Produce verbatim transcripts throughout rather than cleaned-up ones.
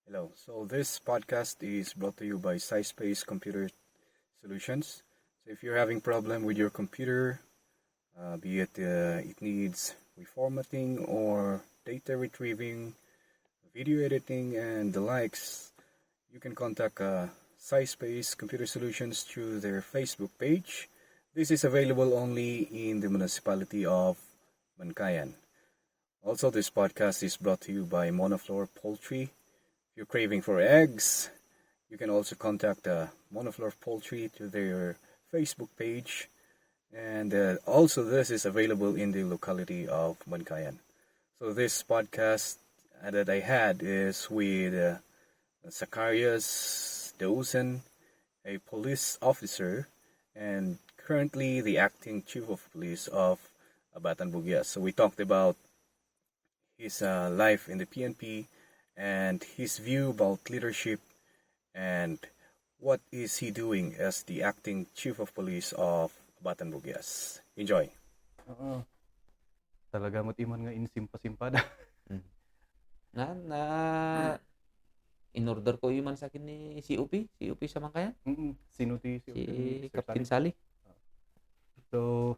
Hello. So this podcast is brought to you by SciSpace Computer Solutions. So if you're having problem with your computer, uh, be it uh, it needs reformatting or data retrieving, video editing, and the likes, you can contact uh, SciSpace Computer Solutions through their Facebook page. This is available only in the municipality of Mankayan. Also, this podcast is brought to you by Monoflor Poultry. If you're craving for eggs, you can also contact uh, Monoflor Poultry to their Facebook page. And uh, also, this is available in the locality of Mankayan. So this podcast uh, that I had is with uh, Zacharias Dausan, a police officer and currently the acting chief of police of Abatan Bugias. So we talked about his uh, life in the P N P and his view about leadership and what is he doing as the acting chief of police of Abatan Bugias. Enjoy. Oo. Talaga met iman nga insimpa-simpada. Mm. Na, na, in order ko iman sa akin ni C O P, C O P sa Mankayan. Mm, sino ti C O P? Si Captain Sally. So,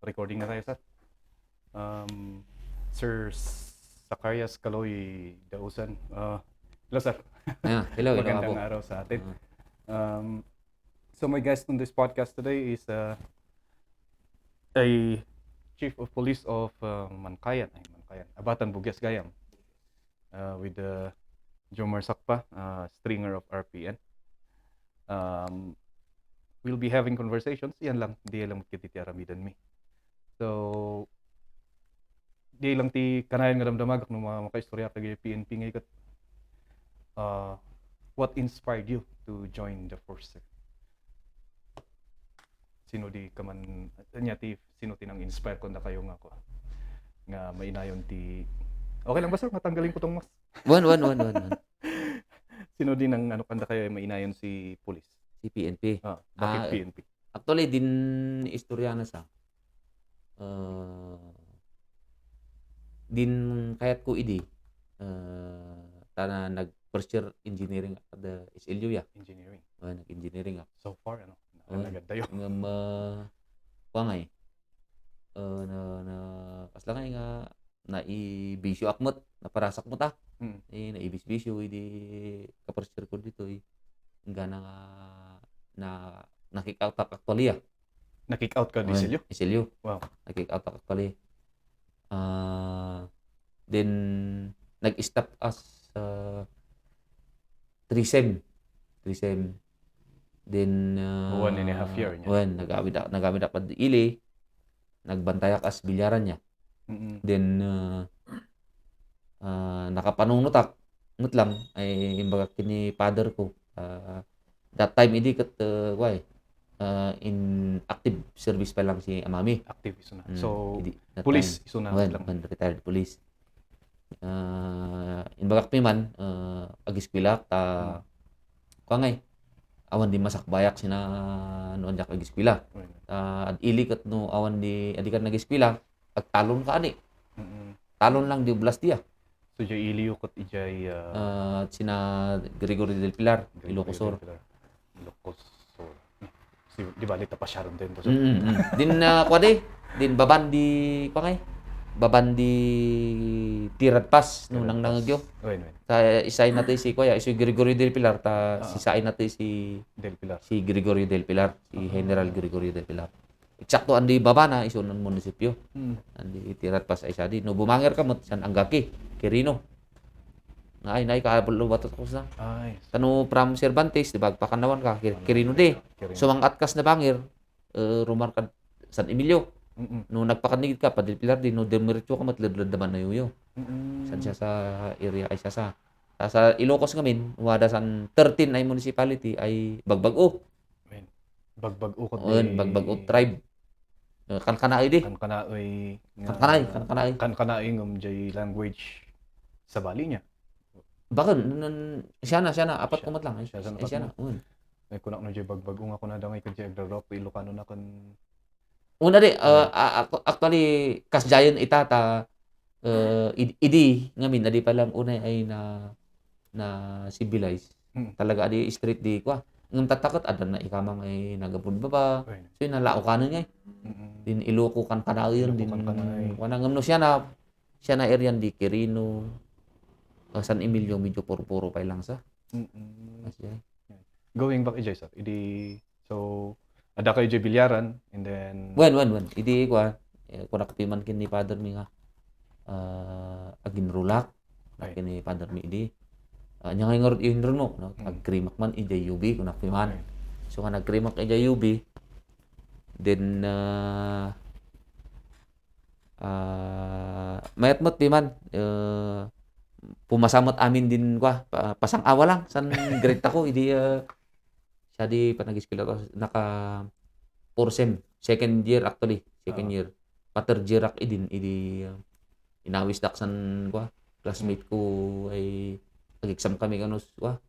recording na tayo, sir. Um, Sir Zacharias Kaloy Dausan. Uh, hello, sir. Ah, hello, hello, Magandang araw sa atin. Ah. Um, so, my guest on this podcast today is uh, a chief of police of uh, Mankayan, ay, Mankayan, Abatan Bugias Gayam, uh, with uh, Jomar Sakpa, uh, stringer of R P N. Um, we'll be having conversations, yan lang, di lang ket iti aramidenmi. So, di lang ti kanayon nga damdamagak no ma-, makaistorya ket P N P ngay ket, uh, what inspired you to join the force, sir? Sino di kaman, ania ti, sino ti nang-inspire kunda kayo nga ako, nga mainayon ti, okay lang ba, sir? Matanggalin ko tong mask. Wan, wan, wan, wan, wan. Sino di nang, ano, kanda kayo mainayon si police? Si P N P. Ah, bakit Ah, P N P? Actually, din istorya na sa, ah, din kayat ko idi, ah, ta na nag first year engineering at the S L U ya. Engineering. Ah, nag-engineering ako. So far, ano? Oh, nagad tayo. Nga ma-, kuwan nga eh. Ah, na, na, kasla nga eh nga, naibisyo ak met, naparasak met, ah. Mm. Eh, naibisbisyo, idi ka-first year ko ditoy, eh. Inggana nga, na, na-kick out ak actually, ah. Na-kick out ka, S L U? S L U. Wow. Na-kick out ak actually. Ah, then, nag-stop as, ah, three sem. Three sem. Then, ah, One and a half year niya. Wen, nagawid ak, nagawid ak pad ili. Nagbantayak as bilyaran niya. Mm-mm. Then, ah, ah, nakapanunotak met lang, ay, imbagak ken ni father ko. Ah, that time, idi ket, ah, kuwan, ah, in active service pa lang si amami. Active isuna. Mm, So, idi, that police time. Isuna Wen, lang. Wen, retired police. Ah, imbagak pay man, ah, agiskwela ta, Hmm. kuwan ngay, awan di masakbayak sina no diak agiskwela. Wen. Ah, ad-, ili ket no awan di, adi ka nagiskwela, agtalon ka ani. Mm-mm. Talon lang di oblas diya. So, jay iliyo ket ijay, ah, Ah, sina Gregorio del Pilar, Gregorio Ilocos Sur. Del Pilar. Ilocos Sur. Si, di bali, ta pasiaron din to, sir. Mm, mm. Din, ah, kuwan di, din baban di, kuwan ngay, baban di Tiradpas, no, Tiradpas. Nangnangagyo. Wen, wen. Sa, isay na to si, kuwan, si Gregorio del Pilar, ta, Ah. si, isay na to si, Del Pilar. Si Gregorio del Pilar, si Ah. General Gregorio del Pilar. Eksakto, andi babana, isu nan munisipyo. Hmm. Andi Tiradpas ay sadi. No, bumangir ka met, san anggaki, Quirino. Ay, nay, kaablo batot ko sa. Ay. Kano from Cervantes, di ba, agpakannawan ka, Kir-, Ano, Quirino di. Quirino. Sumang-at kas na bangir, eh, rumarkad San Emilio. Mm-mm. No, nagpakannigit ka, Padre Pilar di, no, dumiretso ka, matledled naman na yuyo. Mm-mm. San siya sa area ay siya sa. Sa, sa Ilocos ngamin, wada san thirteen ay municipality ay bagbag-o. Amen. Bagbag-o ko Ayan, di bagbag-o tribe. Eh, kankanaoy di. Kankanaoy nga Kankanaoy, kankanaoy. Kankanaoy ngem jay language sa bali niya. Bakit? Nan, siya na, siya na. Apat Siya, kumat lang. Eh, siya sa eh, apat siya mo. Na. Un. Ay, kunak no jay bagbag-o nga kuna da ngay kadya agrarok, Ilocano na kan Una di, uh, Ah. a-, ac-, actually, kasdiayen ita ta, uh, id-, idi, ngamin, adi pa lang unay ay na, na-civilize. Mm. Talaga adi street di kua. Ngem tatta ket adda na ikamang ay nagapud baba. Ay. So, nalaukanen ngay. Mm-mm. Din Iloko kan kanayon, din Iloko kan kanayon. Kuana, ngem no siya na, siya na area di Quirino, ah, San Emilio, medyo purpuro pay lang sa. Mm-mm. Kasi, Going back, ijay, sir, idi, so, adda kayo ijay bilyaran, and then Wen, wen, wen. Idi, kua, eh, kunak piman ken ni Father mi nga, ah, aginrulak. Ay. Ken ni Father mi idi. Ah, anya nga inrul-, inrul mo, no? Mm. Agkrimak man, ijay U B, kunak piman. Ay. So, nga nagkrimak ijay U B, then, ah, ah, mayat met piman, eh, pumasa met amin din, kua, pa-, pasang-awa lang, san grade tako, idi, eh, siya di panagiskwela ko, naka four sem, second year actually, second Oo. year. Pa-third year ak idin, idi, ah, inawis dak san, kua, classmate ko ay nag-exam kami kano, kua,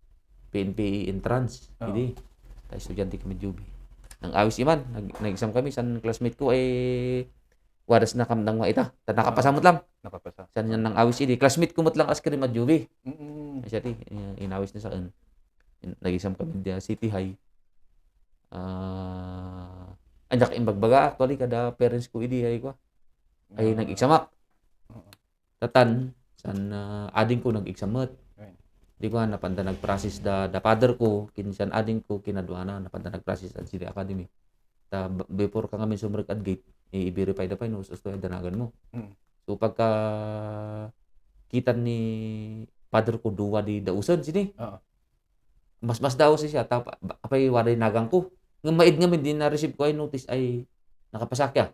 P N P A entrance, Oo. idi. Ta estudyante kami di U B. Nang awis iman, nag-, nag-exam kami san classmate ko ay wadas na kamdang nga ita. Ta nakapasa Oo. met lang. Nakapasa. San yan nang awis idi. Classmate ko met lang as kari mad U B. Mm-mm. Ay, siya di, eh, inawis na saan. In-, nag-exam kami di, ah, City High. Ah, anya ak imbagbaga, actually, kada parents ko idi ay kua. Ay, Ah. nag-exam ak. Oo. Tatan, san, ah, ading ko nag-exam met. Right. Di ko nga, napanda nag-process da, da father ko, ken san ading ko, kinaduana, napanda nag-process at City Academy. Ta, b-, before ka ngamin sumrek at gate, i-, i-verify da pay no, usto ay danagan mo. Mm. So, pagka kita ni father ko, dua di dausen, sini? Oo. Mas, mas daw siya, ta-, pa-, apay waday nagan ko. Ngem maid ngamin, di na-receive ko ay notice ay nakapasak ya.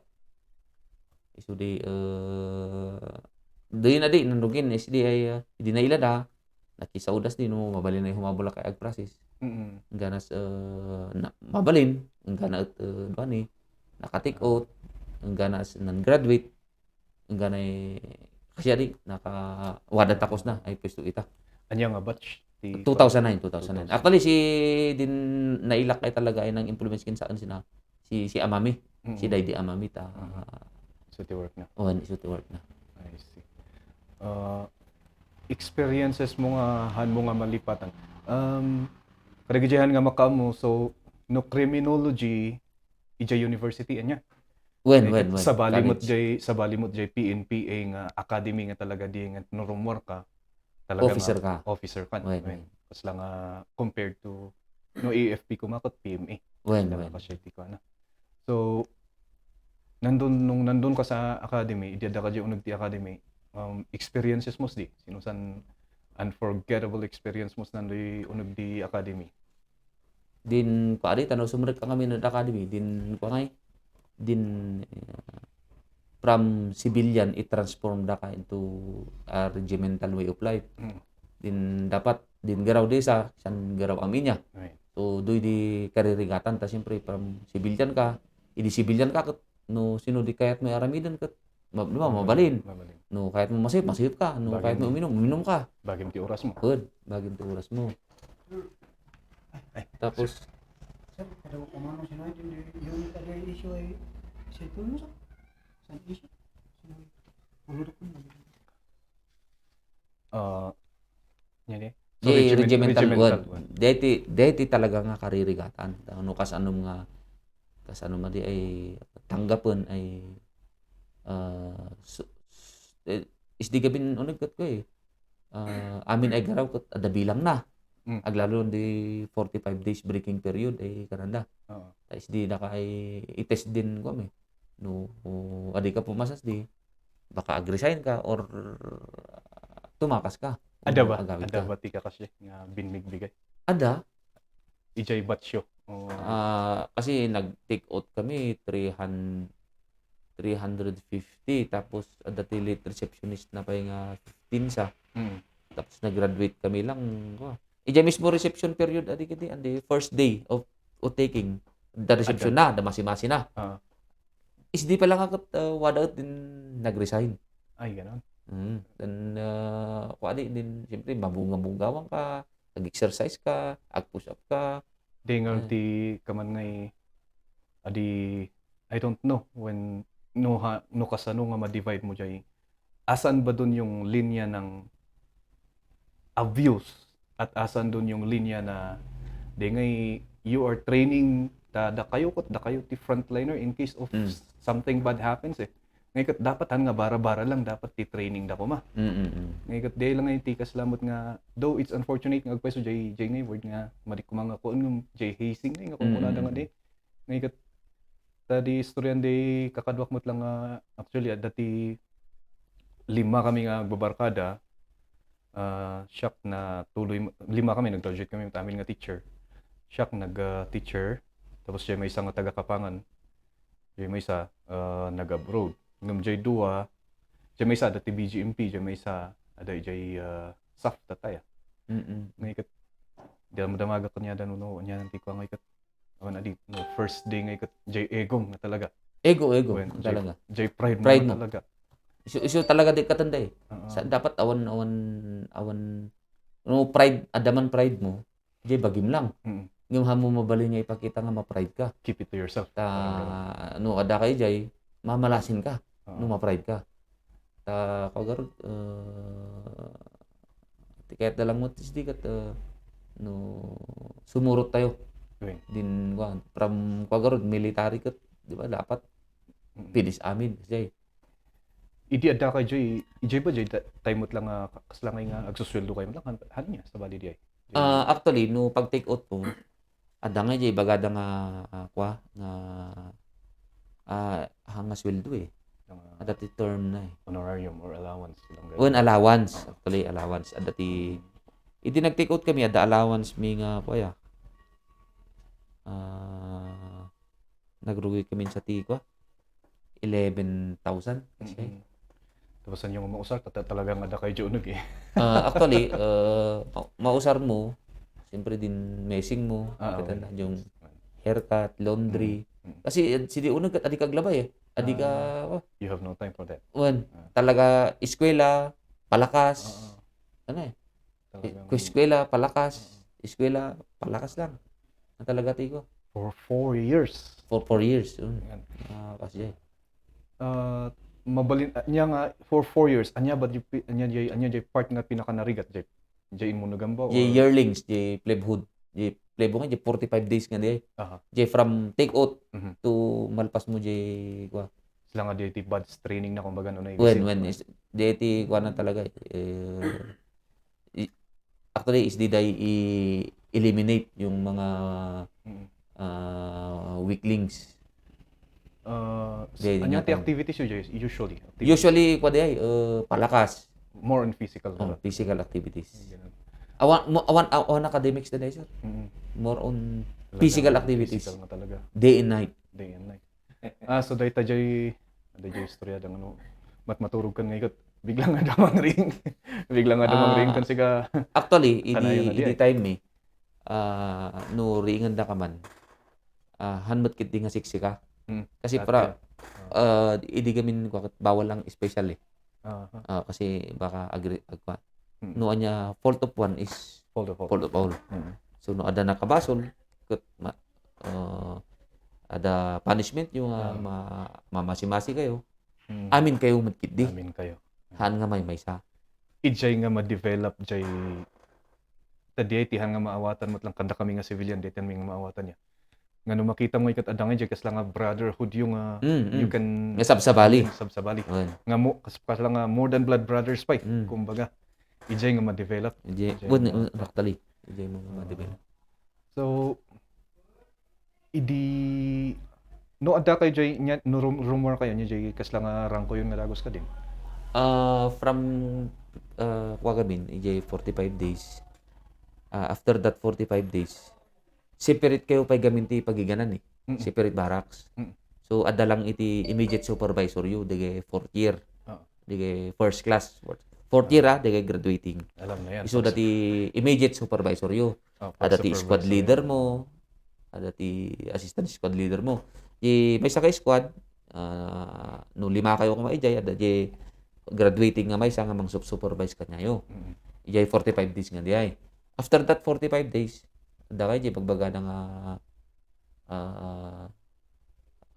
Isu di, eh, di na di, nandugin, is di ay, eh, di na ila da. Nakisaudas di, no, mabalin ay humabulak ay ag-process. Mm-mm. Ganas, eh, na, mabalin, ang gana, eh, duani, naka-take out, ang ganas non-graduate, Hanggang ay, kasi adi, naka, wada takos na, ay pwesto ita. Anya nga batch? Ti two thousand nine, two thousand nine. two thousand nine. Actually, si din nailak ay talaga ay nang influence kin saan sina, si, si Amami. Mm. Si Daydi Amami ta. Mm. Isuti work na. Oh, isuti work na. I see. Uh, experiences mo nga, han mo nga malipatan. Um, kadagiti han nga makaammo, so, no criminology, ijay university, anya? Wen, eh, wen, wen. Sabali met jay, sabali met jay P N P A nga academy nga talaga di nga no rumor ka, talaga officer ka. Officer ka. Wen, wen. Kasla nga compared to no A F P koma ket P M A. Wen, wen. Talaga ka siya ti kuana. So, nandun, nung nandun ka sa academy, idi adda ka jay uneg ti academy, um, experiences mo sdi? Sino san unforgettable experience mo sa nandun uneg di academy? Din, kuari, tano sumrek kami na academy, din, kuari, din, eh, from civilian, i-transform da ka into a regimental way of life. Mm. Din, dapat, din garaw di sa, san garaw amin niya. Right. So, doy di karirigatan, ta siyempre, from civilian ka, idi civilian ka, ket no sino di kayat mo aramiden, ket Ma-, di ba, mabalin. Mabalin. No, kayat mo masayop, masayop ka. No, kayat mo uminom, uminom ka. Bagim ti oras mo. Good. Bagim ti oras mo. Ay, ay. Tapos, sir, kada ko kumano si Noy, hindi, yung kada issue ay cellphone mo, sir? San issue? Ulo ko. Ah, yan eh. So, di, regimental, regimental one. Deti, deti talaga nga karirigatan. Ano, kas anum nga, kas anum nga di ay tanggapen ay, ah, su-, s-, eh, isdi gabin uneg ket ko eh. Ah, amin ay garaw ket adda bilang na. Mm. Aglalo di forty-five days breaking period ay kananda. Oo. Ta isdi da ka ay i-test din ko, eh. No, o, adi ka pumasas di, baka ag-resign ka or tumakas ka. Ada ba? Agawid ka. Ada ba ti kakasdi nga binmigbigay? Ada. Ijay batch yo? O. Ah, kasi nag-take out kami, three hundred, three hundred fifty, tapos adda ti late receptionist na pay nga fifteen sa. Mm. Tapos nag-graduate kami lang, wa. Ijay mismo reception period, adi kiti, and the first day of, of taking, the reception na, the masi-masi na. Ah. Isdi pa lang ako, uh, wada din nag-resign. Ay, ganon. Mm. Then, uh, kung adi din, siyempre, mabunga-bungawan ka, nag-exercise ka, ag-push up ka. Di nga ti kaman ngay, adi, I don't know when, no ha, no kasano nga ma-divide mo jay. Asan ba dun yung linya ng abuse at-asan don yung linya na, di ngay, you are training, ta, dakayo ket, dakayo ti frontliner in case of Mm. something bad happens, eh. Ngay ket dapat han nga bara-bara lang dapat ti training da koma. Mm, mm, mm. Ngay ket di lang ngay ti kasla met nga, though it's unfortunate nga agpayso jay, jay ngay word nga madi koma nga kuan ngem jay hazing ngay nga kunkunada nga Mm, mm, di. Ngay ket ta di istoryan di kakaduak met lang nga, actually, adda ti lima kami nga agbabarkada. Ah, siak na tuloy, lima kami, nag-graduate kami, amin nga teacher. Siak nag, ah, teacher, tapos jay maysa nga taga Kapangan. Jay maysa, ah, nag-abroad. Ngem jay dua, jay maysa adda ti B G M P, jay maysa adda jay, ah, SAF tataya. Mm-mm. Ngay ket, di madamagak kaniada no, no, ania ti kua ngay ket, awan adi, no, first day ngay ket, jay ego nga talaga. Ego, ego, Wen, jay, talaga. Jay pride mo Pride nga mo. Talaga. Isu, isu talaga di katanda eh. Oo. Sa, dapat awan, awan, awan, no pride, adda man pride mo, jay bagim lang. Mm. Ngem han mo mabalin nga ipakita nga ma-pride ka. Keep it to yourself. Ta, Parang ganun. No, adda kay jay, mamalasin ka, Oo. no ma-pride ka. Ta, kua garud, eh, ti kayat da lang mo, tis di kat, eh, no, sumurot tayo. Wen. Din, kua, from, kua garud, military kat, di ba, dapat, Mm. pilis amin, jay. Idi adda kayo, jay, ijay ba, jay, da-, time met lang nga, kasla ngay nga, agsusweldo kayo met lang, han, han niya, sabali di ay? Jay. Ah, actually, no, pag take out ko, adda nga, jay, bagada nga, ah, kua, nga, ah, hanga sweldo eh. Nga Adda ti term na eh. Honorarium or allowance, ilang Wen, ganun. Allowance, Oo. actually, allowance. Adda ti, Mm. idi nag-take out kami, adda allowance mi nga, kua ya. Ah, nagrugi kami sa ti, kua, eleven thousand, kasi. Mm-mm. Tapos, saan yung mausar? Ta-, talagang ada kayo di uneg, eh. Ah, actually, uh, ma-, mausar mo, siyempre din messing mo, Ah, kita okay. na, yung haircut, laundry. Mm, mm. Kasi, eh, si di uneg, adi ka aglabay, eh. Adi ka, Ah, oh. You have no time for that. Wen, Ah. talaga, eskwela, palakas. Oo. Ano eh? Talagang Kung eskwela, palakas. Oo. Eskwela, palakas lang. Ang talaga, ti ko. For four years. For four years, yun. Yan. Ah, kasi, Ah, mabalin, ah, niya nga, for four years, anya ba di pi-, anya jay, anya jay part nga pinakanarigat, jay, jay inmunugan ba, Jay or? Yearlings, jay plebhood. Jay plebo nga, jay forty-five days nga di. Aha. Jay from take out Mhm. to malpas mo, jay, kua. Sila nga di, di badge training na, kumbaga, no, na Wen, iwisit. wen, is, jay ti, kua na talaga, eh, i-, actually, is di day i-, eliminate yung mga, Mm. ah, weak links. Ah, s-, Jay, anya nga ti time. Activities yo, Jay, usually? Activities? Usually, kua di ay, eh, palakas. More on physical Oh, na. Physical activities. Ganun. Awan, mo, awan, awan academics na, sir. Mm. More on Talagang physical activities. Physical nga talaga. Day and night. Day and night. Ah, so dayta jay, dayta jay istorya dang ano, mat-, maturog kan nga ikot, biglang nga damang ring. Biglang nga damang Ah, ring kan siga. Actually, idi, Kanayon na di idi ay. Time ni, ah, no, ringan da ka man. Ah, han met ket di nga siksika. Hmm. Kasi Dati pra-, yan. Oh. Ah, idi gamin, bakit bawal ang special eh. Aha. Ah, kasi baka agri-, agpa-, Hmm. No, anya, fault of one is Fault of all. Fault of all. Hmm. So, no, ada nakabasol, ket ma-, ah, ada punishment yo nga Ah. ma-, mamasi-masi kayo. Hmm. Amin kayo met ketdi. Amin kayo. Han nga maymaysa. Ijay nga ma-develop, jay, ta di ay ti han nga maawatan met lang kanda kami nga civilian, di ay ti han mi nga maawatan ya. Nga no makita mo ikat adda nga ijay kasla nga brotherhood yo nga Mm, mm. you can Nga sabsabali. Sabsabali. Wen. Nga mo, kas-, kasla nga more than blood brothers pa eh, Mm. kumbaga. Ijay nga ma-develop. Ijay, Ijay wen, nga wen, actually, ijay mo nga Ah. ma-develop. So, idi, no, adda kayo jay, nya, no, rum-, rumor kayo, nya jay kasla nga rangko yun nga dagos kadin? Ah, from, ah, kua gamin, ijay forty-five days. Ah, after that forty-five days, separate kayo pay gamin ti pagiganan eh. Mm-mm. Separate barracks. Mm. So, adda lang iti immediate supervisor yo, dagay fourth year. Oo. Dagay first class. Fourth, fourth year, Oo. ah, dagay graduating. Alam na yan. Isu Pag- dati immediate supervisor yo. Oh, pag Adda ti squad supervisor. Leader mo, adda ti assistant squad leader mo. Di maysa ka squad, ah, no lima kayo kuma ijay, adda di graduating nga maysa nga mang-sup-, supervise kanyayo. Mm. Ijay forty-five days nga di ay. After that forty-five days, adda kayo di pagbagana nga, ah,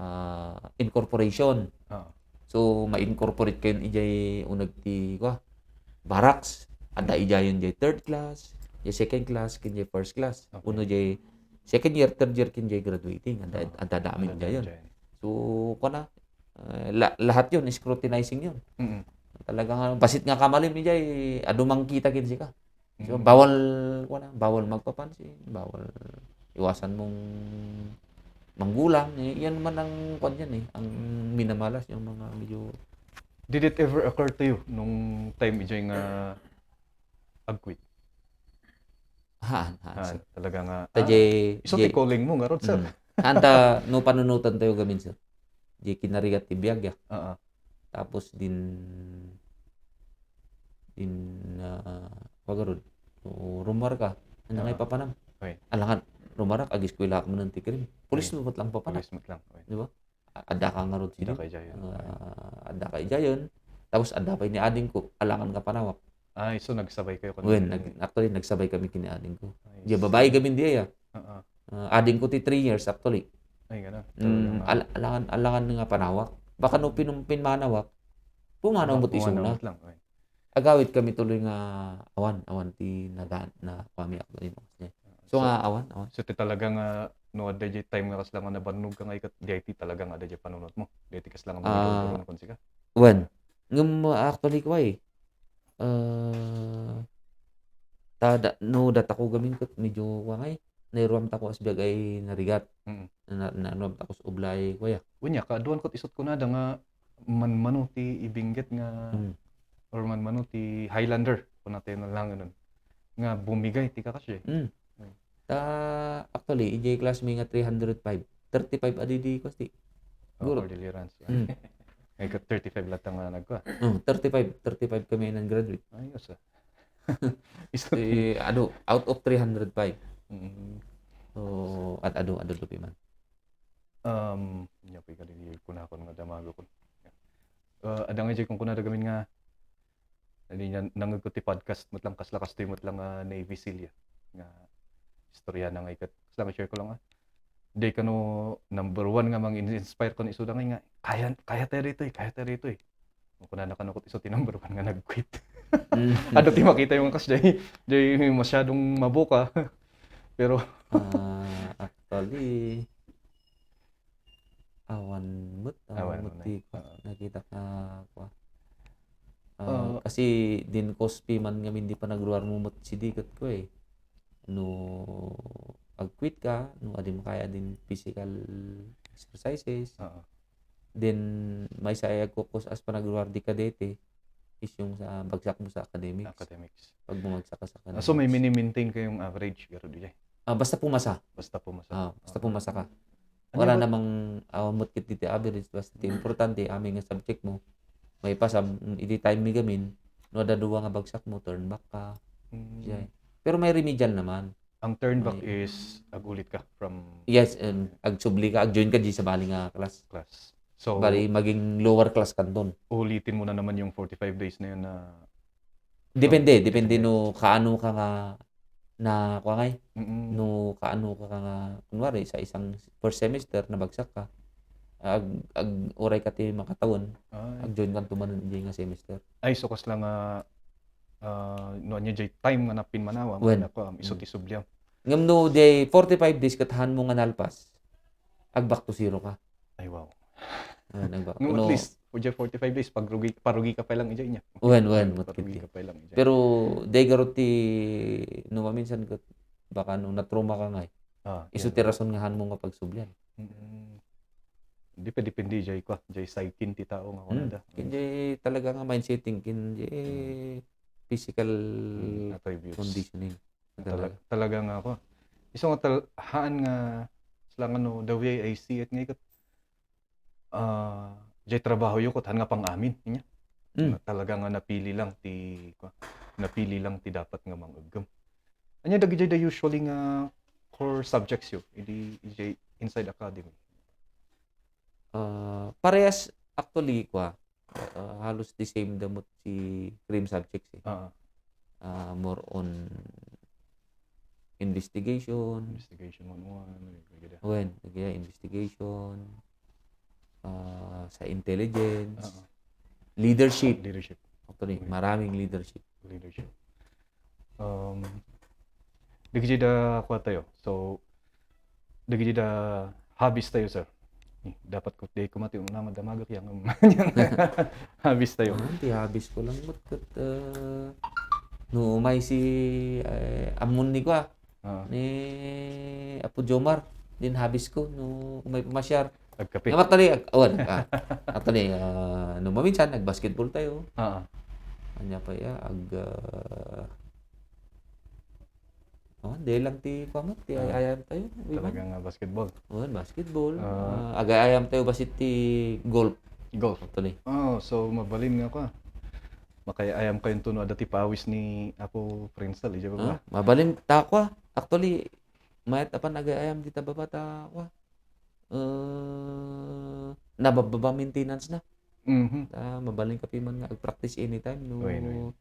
ah, incorporation. Oo. So, ma-incorporate kayo ijay uneg ti, kua, barracks. Adda ijayon jay third class, Jay second class, ken jay first class. Okay. Uno jay second year, third year, ken jay graduating. Anda, Ah, anda dami anda diayen. Diayen. So, kuana, eh, la-, lahat yun, scrutinizing yun. Mm. Talagang, ano, basit nga kamalim, jay, adu mangkita ken sika. So, Mm. bawal, kuana, bawal magpapansin, bawal iwasan mong manggulang. Eh, yan man ang, kuan yan eh, ang minamalas yung mga medyo Did it ever occur to you nung time ijay nga agquit? Haan, haan, Ah, sir. Talaga nga, Ta ah, jay, isu ti jay, calling mo, ngarud, sir. Mm. Haan ta, no panunotan tayo gamin, sir. Jay kinarigat ti biag, ya. Oo. Tapos din, din, ah, pagarud. So, rumar ka. Ano nga Ah. ipapanam? Okay. Alangan, rumarak, ag-eskwela ka man ti krim. Pulis Okay. mo lang papanam. Pulis mo lang. Okay. Di ba? A-, adda ka ngarud Adda sini. Ka idiay. Ah, adda ka idiay. Tapos adda pa ni ading ko, alangan nga panawak. Ay, so nagsabay kayo kun Well, nag-, actually, nagsabay kami kini ading ko. Ay, Di, babae so kami diay, ah. Oo. Ah, ading ko ti three years, actually. Ay, ganun. Mm, Talagang, ah, al-, alangan, alangan nga panawak. Baka no pinum-, pinmanawak, pumanaw Baka mo't isuna. Pumanaw lang, okay. Agawid kami tuloy nga awan, awan ti nadan-, na kami actually, no? So So, nga, awan, awan. So, ti talaga nga, no, adda jay time nga kasla nga nabannog ka nga ikat, di ay ti talaga nga adda jay panunot mo. Di ay ti kasla nga Ah, mangirururuno kon sika. Wen. Ngem, actually, kuwa, eh. Ah, ta-, da-, no, datako gamin ket medyo, kuwa ngay, nairuam tako as biag ay narigat. Mm. Na, nairuam tako as ublay, kuwa. Unya, kaaduan kot isut kunada nga manmano ti ibingget nga, Mm. or manmano ti Highlander, kunatayo na lang nun, nga bumigay ti kakasya, eh. Mm. Mm. Ta, actually, ijay class mi nga three hundred five, thirty-five a di, di, kusti. Oh, Guro. Cordilleran. Mm. Ay, ka thirty-five latta nga nagkua. Mm, thirty-five, thirty-five kami nang graduate. Ayos, ah. Isu ti adu, out of three hundred five. Mm. So, at adu, adu dupi man. Um, nya pay kadi kunakon nga damagakon. Ah, adda nga jay kunkunada gamin nga, adi nga, nangegko ti podcast met lang, kasla kastoy met lang nga Navy SEAL ya. Nga istorya na nga ikat. Kasla nga share ko lang, ah. Di kano number one nga mang-inspire ko ni isu da nga, nga, "Kaya, kaya tayo rito, eh, kaya tayo rito, eh." Kunana kano ket isu ti number one nga nag-quit. Mm. Adu ti makita yung kas jay, jay masyadong maboka. Pero Ah, actually, awan met, awan Awan met met, ti eh. Oo. Nakita ka, kwa. Ah, Oo. Kasi din cospi man ngamin di panagruar mo met sidi ket ko, eh. No, ag-quit ka, no, adi makaya din physical exercises. Oo. Then, maysa ay agkukus as panagruar di kadete is yung sa bagsak mo sa academics. Academics. Pag bumagsak ka sa Ah, so, may academics. Mini-maintain kayong average, garo di jay? Ah, basta pumasa. Basta pumasa. Ah, basta Ah. pumasa ka. Ano Wala ba? Namang, ah, amot kit ti average, basta ti importante, amin nga subject mo, may pasam, mm, iti time mi gamin, no, adda dua nga bagsak mo, turn back ka. Mm. Jay. Pero may remedial naman. Ang turn back Ay. Is agulit ka from Yes, and agsubli ka, ag-join ka di sa bali nga class. Class. So, Bali, maging lower class kanton. Ulitin mo na naman yung forty-five days na yun na Depende, Oh, depende depende. No kaano ka nga na, kuwa ngay? Mm-mm. No kaano ka nga, kunwari, sa isang first semester, nabagsak ka. Ag, ag, uray ka ti makataon, Ay. Ag-join ka tuman ijay nga semester. Ay, so kasla nga, ah, no, anya jay time nga napinmanawa, Wen. Nga, um, isu Mm. ti subliam. Ngem no, di forty-five days ket han mo nga nalpas, ag back to zero ka. Ay, wow. Ayan, ag back. No, at No. least, for the forty-five days, pagrugi, parugi ka pa lang ijay niya. Wen, wen, Parugi matkit ka pa lang ijay. Pero, di garo ti, no, maminsan ket, baka no, natrauma ka ngay. Ah, Isu yeah. Ti rason nga han mo nga pagsublian. Mm. Di pa depende jay kwa, jay psyche ti tao nga Hmm. Kunada. Ken jay talaga nga mind setting, ken jay Hmm. Physical Hmm, attributes. Conditioning. Tala-, Talaga. Talaga nga ako. Isu nga tal-, haan nga, sila nga no, the way I see it nga ikat, ah, jay trabaho yo, ket haan nga pang-amin, inya. Mm. Na talaga nga napili lang ti, kwa, napili lang ti dapat nga mang-eggem. Anya dagiti da usually nga core subjects yo, idi, idi inside academy? Ah, parehas actually, kwa, ah, halos the same damot ti cream subjects, eh. Ah. Ah, more on investigation. Investigation one oh one, eh, kagida. Wen, kagida investigation, ah, sa intelligence, Ah. Leadership. Leadership. Actually, Okay. Maraming leadership. Leadership. Um, Dagiti da kuatayo. So, dagiti da hobbies tayo, sir. Eh, dapat ko, di ko mati, unama damagak yang hobbies tayo. Ah, ti hobbies ko lang met ket, ah, no umay si, eh, ammon ni kua, Ah. ni Apo Jomar, din hobbies ko, no umay pamasyar. Agkape. Nga, actually, ag-, awan, ah, actually, ah, no maminsan, nag-basketball tayo. Ah. Ania pa ya, ag, ah, Oh, di lang ti kuan met, ti Ah. ay-ayam tayo, di ba? Talaga nga basketball. Oh, basketball. Ah. Ah, agay-ayam tayo basit ti golf. Golf. Actually. Oh, so mabalin nga ka. Makay-ayam kayo tuno ada ti pawis ni Apo Prince, di ba? Ah, mabalin ta kua. Actually, mayat apan agay-ayam dita baba ta kua. Eh, nabababa maintenance na. Mhm. Ah, mabalin ka piman nga ag-practice anytime, no? Wen, wen.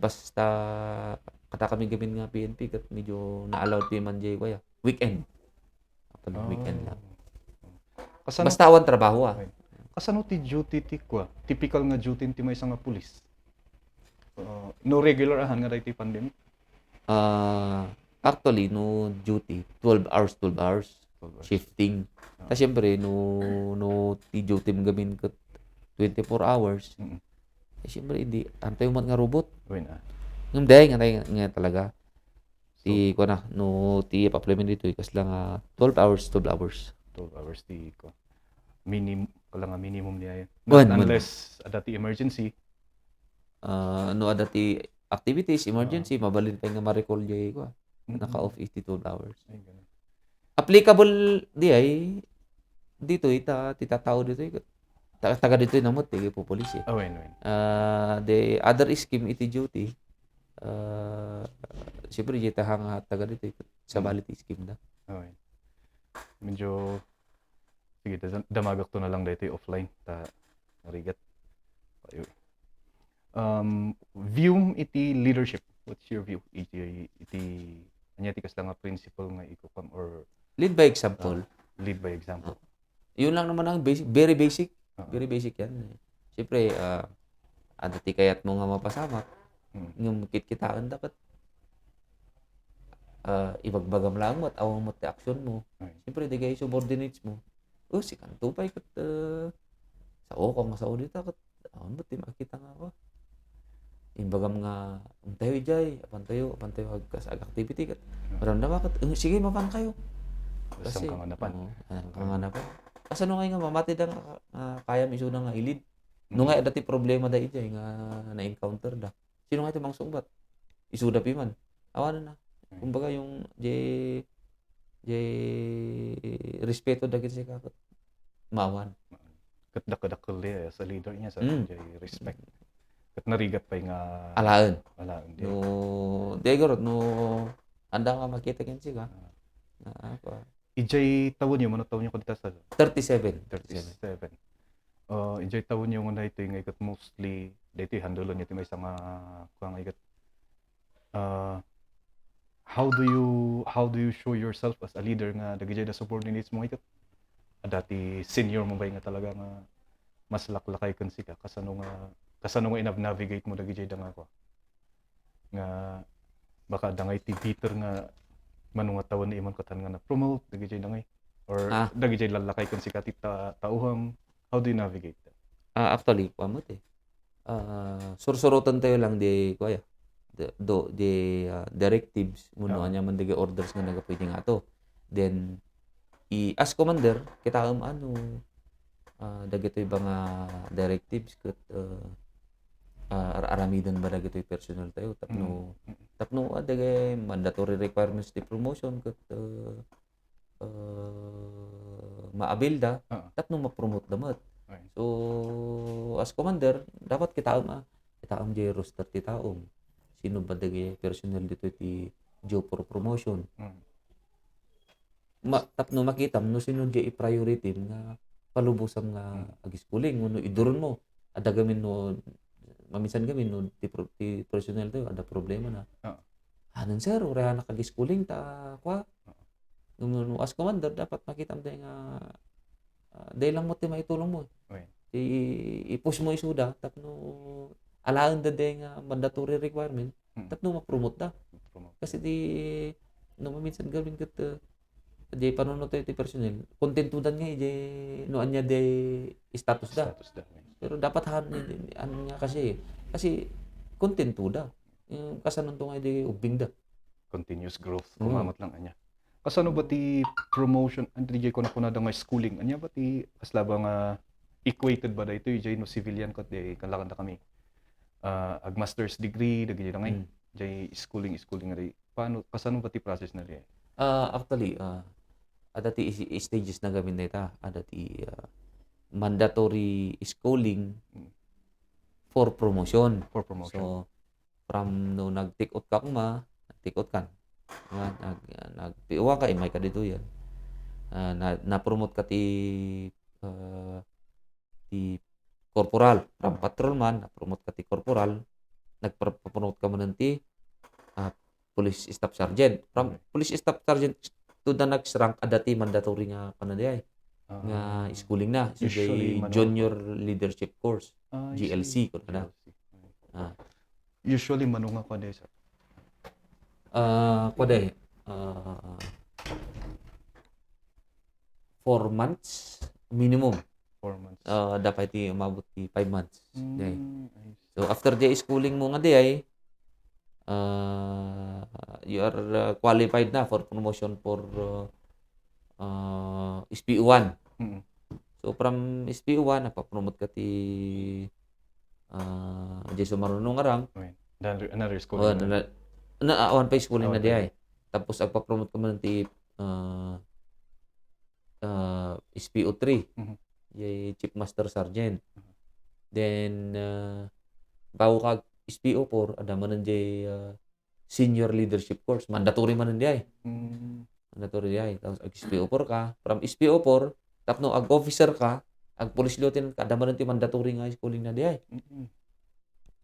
Basta, kata kami gamin nga P N P, ket medyo na-allowed piman jay, kaya, weekend. Apan Ah. weekend lang. Kasano Basta awan trabaho, ah. Wen. Kasano ti duty ti, kua? Typical nga duty ti maysa nga pulis? Uh, no regular ahan nga daytoy pandemic? Ah, actually, no duty, twelve hours, twelve hours. Twelve hours. Shifting. Ah. Ta siyempre, no, no ti duty mo gamin ket twenty-four hours, Mm. eh, siyempre, hindi. Antay umat nga robot. Wen, ah. Ngem dahil nga, nga talaga. Ti, So, kuwan na, no, ti applied ditoy, kasla nga twelve hours, twelve hours. Twelve hours ti, kuwan. Minim-, kasla nga minimum niya yun. Wen, Not wen. unless ada ti emergency. Ah, no, ada ti activities, emergency, Oo. mabalin pa nga ma-recall jay, kuwan. Mm-mm. Naka-off iti twelve hours. Ay, ganun. Applicable di ay, ditoy, ita, ti tattao ditoy, ta-, taga ditoy na met, ti ipupulis, eh. Ah, wen, wen. Ah, the other scheme iti duty, ah, siyempre, di ta nga taga ditoy, sabali ti scheme na. Ah, wen. Medyo, sige, da-, damagak to na lang daytoy offline, ta, narigat. Ayo. Um, view iti leadership. What's your view? Iti, iti, ania ti kasla nga principle nga ikukuam or Lead by example. Ah, lead by example. Ah. Yun lang naman ang basic, very basic. Oo. Very basic yan. Siyempre, ah, ada ti kayat mo nga mapasamak. Hmm. Yung kitkitaen dapat, ah, ibagbagam lang mo at awang mo ti action mo. Ay. Siyempre, di kayo subordinates mo. Oh, si kanto pa ikat, ah, sao ko nga sao dita, kat, awan mo ti makita nga ako. Imbagam nga, "Ang tayo, ijay, apan tayo, apan tayo, ag-, kas-, ag-activity, kat, Hmm. maramdam ka, kat, eh, sige, mapan kayo." Basta Kasi, ang kanganapan. Oo, ang kanganapan. Kasano nga nga mamati da nga, nga kaya mi isuda nga ilid? No Mm. nga, dati problema da ijay nga na-encounter da. Sino nga iti mangsungbat? Isuda piman. Awanan na. Mm. Kumbaga, yung, jay, jay respeto dagiti sika, ket maawan. Ket dakkel-dakkel di, as a leader niya, sa Mm. jay respect. Ket narigat pay nga Alaen. Alaen di. No, di garot, no, anda nga makita ken sika. Ah. Ah, apa. Ijay tawenyo, mano tawenyo kadita sa Thirty-seven. Thirty-seven. Ah, ijay tawenyo nga daytoy nga ikat mostly, daytoy handleon niya ti maysa nga, kuwan nga ikat, ah, how do you, how do you show yourself as a leader nga dagijay da subordinates mo ikat? Adda ti senior mo bay nga talaga nga mas laklakay ken sika? Kasano nga, kasano nga inab-, navigate mo dagijay da nga, kuwan? Nga baka dangay ti bitter nga mano nga tawen ni Imon katan nga na-promote dagijay dangay or Ah. dagijay lallakay ken sika ti ta-, tauham. How do you navigate that? Ah, actually, kuwan met eh. Ah, sursurotan tayo lang di, kuya, di, do, di, ah, directives, mano Ah. anya man dagiti orders nga nagapwede nga ato. Then, i-, as commander, kitaem ano, ah, dagitoy ba nga directives ket, ah, ah, ar-, aramiden ba dagitoy personnel tayo tapno, Mm. tapno, ah, dagay mandatory requirements ti promotion ket, ah, ah, maabil da, Ah. tapno ma-promote da met. Okay. So, as commander, dapat kitaem, ah, kitaem jay roster ti taom. Sino ba dagay personnel ditoy ti due for promotion? Mm. Ma-, tapno makitam no sino jay i-priority nga palubosam nga Hmm. ag-schooling, wenno iduron mo. Adda gamin no, maminsan gamin no, ti pro-, ti personnel tayo, adda problema na. Oo. "Anan, sir, uray anak ag-schooling, ta, kwa?" Oo. No, no, as commander, dapat makitam tayo nga, ah, dahil lang mo ti maitulong mo. Okay. Ti, i-push mo isuda, tapno alaen da day nga mandatory requirement, Hmm. tapno ma-promote da. Ma-promote. Kasi ti, no maminsan gawin ket, ah, diay panunot tayo ti personnel, kontentudan nga idiay no ania diay status da. Status da. Pero dapat han, ano nga kasi, kasi kontentuda. Yung kasanunto nga idiay ubbing da. Continuous growth, mm, kumamot lang, anya. Kasano ba ti promotion, and diay kunakunada nga schooling? Anya ba ti, kasla ba nga equated ba daytoy, diay no civilian ket diay kalakanta kami? Ah, ag master's degree, dagiti na ngay. Mm. Diay schooling, schooling ray. Paano, kasano ba ti process na diay? Ah, actually, ah, adda ti is-, stages na gamin dayta. Adda ti, ah, mandatory schooling, mm, for promotion. For promotion. So, from no nag-take out ka kuma, nag-take out kan. Nga, nag-, nag-P O ka, imay ka ditoy. Ah, na, na-promote ka ti, ah, ti corporal. From, ah, patrolman, na-promote ka ti corporal, nagpa-, promote ka manen ti, ah, police staff sergeant. From, okay, police staff sergeant, to the next rank, adda ti mandatory nga, ano diay, ah, nga schooling na. So, usually, diay junior leadership course, ah, I see. G L C, kunana. G L C. Ah. Usually, mano nga kua diay, sir? Ah, kua diay, ah, four months minimum. Four months. Ah, adda pay ti umabot ti five months. Mm, diay. I see. So, after diay schooling mo nga diay, ah, you are, ah, qualified na for promotion for, ah, ah, S P O one. Mm. So, from S P O one, napapromote ka ti, ah, diay sumaruno nga rank. Okay. Another, another school. Oh, na, na, na, ah, awan pay schooling na diay. Awan pay. Tapos, agpapromote ka man ti, ah, ah, S P O three. Mhm. Diay Chief Master Sergeant. Mhm. Then, ah, bago ka S P O four, adda manen diay, ah, senior leadership course. Mandatory manen diay. Mm. Mandatory diay. Tapos ag-S P O four ka. From S P O four, tapno ag-officer ka, ag-police lieutenant ka, adda manen ti mandatory nga schooling na diay. Mm-mm.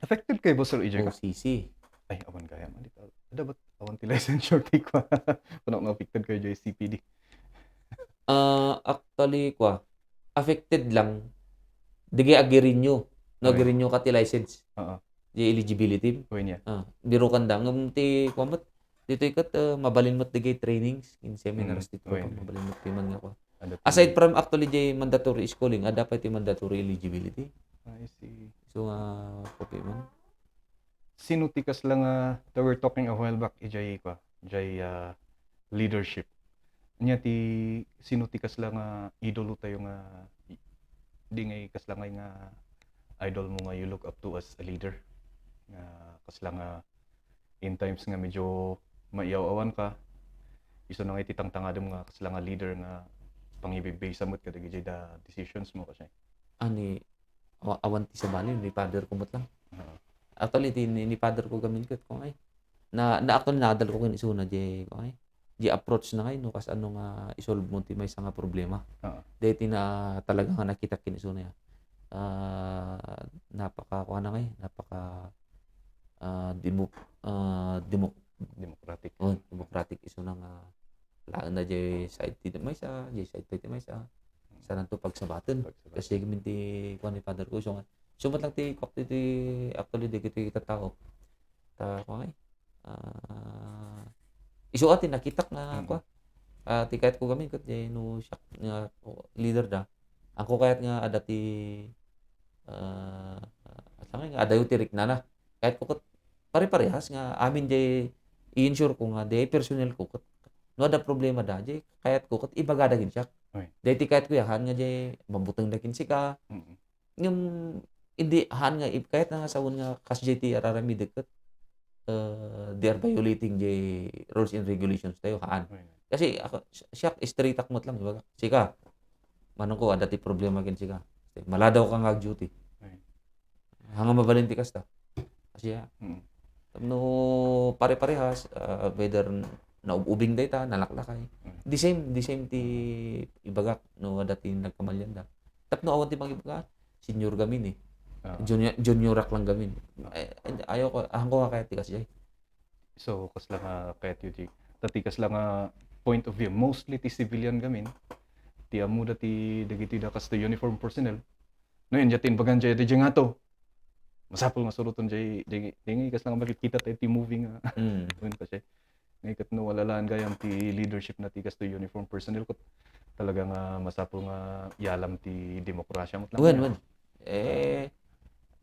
Affected kayo ba, sir, idiay ka? O C C. Ay, awan gayam. Adi, adda bat awan ti licensure ti kua? Kunak nga affected kayo diay C P D. Ah, actually, kua, affected lang. Dagiti ag-renew. No, okay, ag-renew ka ti license. Oo. Diay eligibility. Wen, yeah. Ah, birokanda. Ngem ti, kua met, ditoy ket, ah, mabalin met dagiti trainings, in seminars, mm, dito, wen, mabalin met ti man nga, kua. Aside from actually diay mandatory schooling, adda pay ti mandatory eligibility. I see. So, ah, okay man. Sino ti kasla nga, they were talking a while back, idiay, kua, idiay, ah, leadership. Ania ti, sino ti kasla nga idolo tayo nga, i-, di ngay kasla ngay nga idol mo nga you look up to as a leader? Nga kasla nga in times nga medyo maiyaw-awan ka, isu na nga iti tangtangadem nga kasla nga leader nga pangibigbisa met kadagiti da decisions mo kasi. Ani, awa-, awan ti sabali, ni father ko met lang. Oo. Actually, ti ni, ni father ko gamin ket, kua, ay. Na, na actually, naadal ko ken isuna, di, kua, ay. Di approach na ngay, no, kas ano nga isolve mo ti maysa nga problema. Oo. Dahil ti na talaga nga nakita ken isuna ya. Ah, napaka, kua na ngay, napaka, ah, demo-, ah, demo-, democratic. Oh, democratic isuna nga laeng na jay side ti maysa, jay side ti maysa. Saan to pagsabaten? Pagsabaten. Kasi gamin ti kuan ni Father ko, so nga, sumat lang ti kuak ti, ti actually di kiti tattao. Ta, kuan, ah, isu a ti nakitak nga, mm, kuan. Ah, ti kayat ko gamin ket, eh, no, siak nga, oh, leader da. Ako kayat nga adda ti, ah, asa nga, nga adayo ti riknana. Kayat ko ket pare-parehas nga amin jay i-ensure ko nga di personnel ko ket no adda problema da, jay kayat ko ket ibagada ken siak. Oy. Daytoy kayat ko ya, haan nga jay mabuteng da ken sika. Mm. Ngem, hindi, haan nga, i-, kayat na nga sawen nga kas jay ti araramidek ket, eh, they are violating jay rules and regulations tayo, haan. Oy. Kasi ako, si-, siak, straight ak met lang, ibaga, sika, manong ko, adda ti problema ken sika. Maladaw ka nga ag-duty. Oy. Haan nga mabalin ti kasta. Kasi, ah, mm, tapno pare-parehas, ah, whether naub-ubing dayta, nalaklakay. Mm. The same, the same ti ibagak no adda ti nagkamalian da. Tapno awan ti mangibaga, senior gamin eh. Ah. Junior, juniorak lang gamin. Ah. Eh, ayaw ko, haan ko nga kayat ti kasjay. So, kasla nga kayat yu ti, ta ti kasla nga point of view, mostly ti civilian gamin, ti ammoda ti dagitoy da kastoy uniform personnel. No, yan, ti imbagan jay, di jay ngato. Masapul nga suroten jay, jay, jay, kasla nga makitkita tayo ti movie nga. Mm. Wen, kasi, Ngay ket no alalaan gayam ti leadership na ti kastoy uniform personnel ket talaga nga masapul nga yalam ti demokrasya met lang Wen, yan. wen. Eh,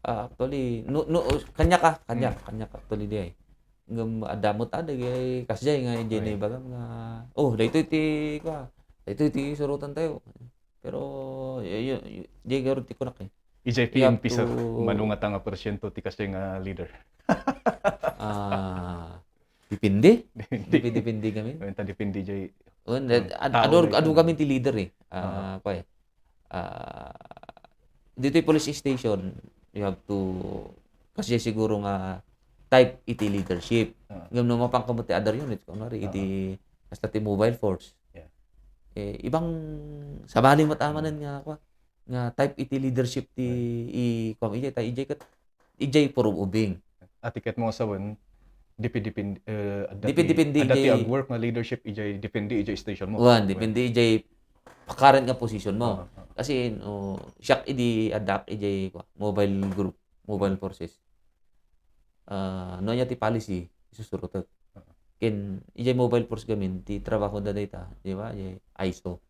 ah, actually, no, no, kanya ka, kanya, Hmm. kanya ka, actually, di ay. Ngem, adda met, ah, di ay, kasjay nga, hindi Ay. na ibagam nga, oh, daytoy ti, kwa, daytoy ti surutan tayo. Pero, y- y- y- di garo ti kunak eh. Ijay You have P N P, sir, to- mano nga ta nga porsyento ti kasjay nga leader? Ah, depende. Depende, depende kami. Wen, ta depende jay Wen, Hmm. ad- Tao adu, na adu ito. kami ti leader eh. Ah, pa eh. Ah, dito yung police station, you have to, kasi siguro nga type iti leadership. Ah. Ngam no mapangkamot ti other unit, kunwari, Ah. iti, hasta ti mobile force. Yeah. Eh, ibang sabali mo tamanan nga, kwa, nga type iti leadership ti, i, kwa, ijay, ta, ijay kat, ijay puro ubing. Atiket mo sa wen, dipidipindi, eh, adda ti- Dipidipindi adda ti ijay- agwork nga leadership ijay dipindi ijay station mo. Wan, depende ijay current nga position mo. Ah, ah. Kasi, no, siak idi adak ijay, kwa, mobile group, mobile forces. Ah, no, anya ti policy, isusurutek. Ken, ijay mobile force gamin, ti trabaho da data, di ba? Ijay ISO,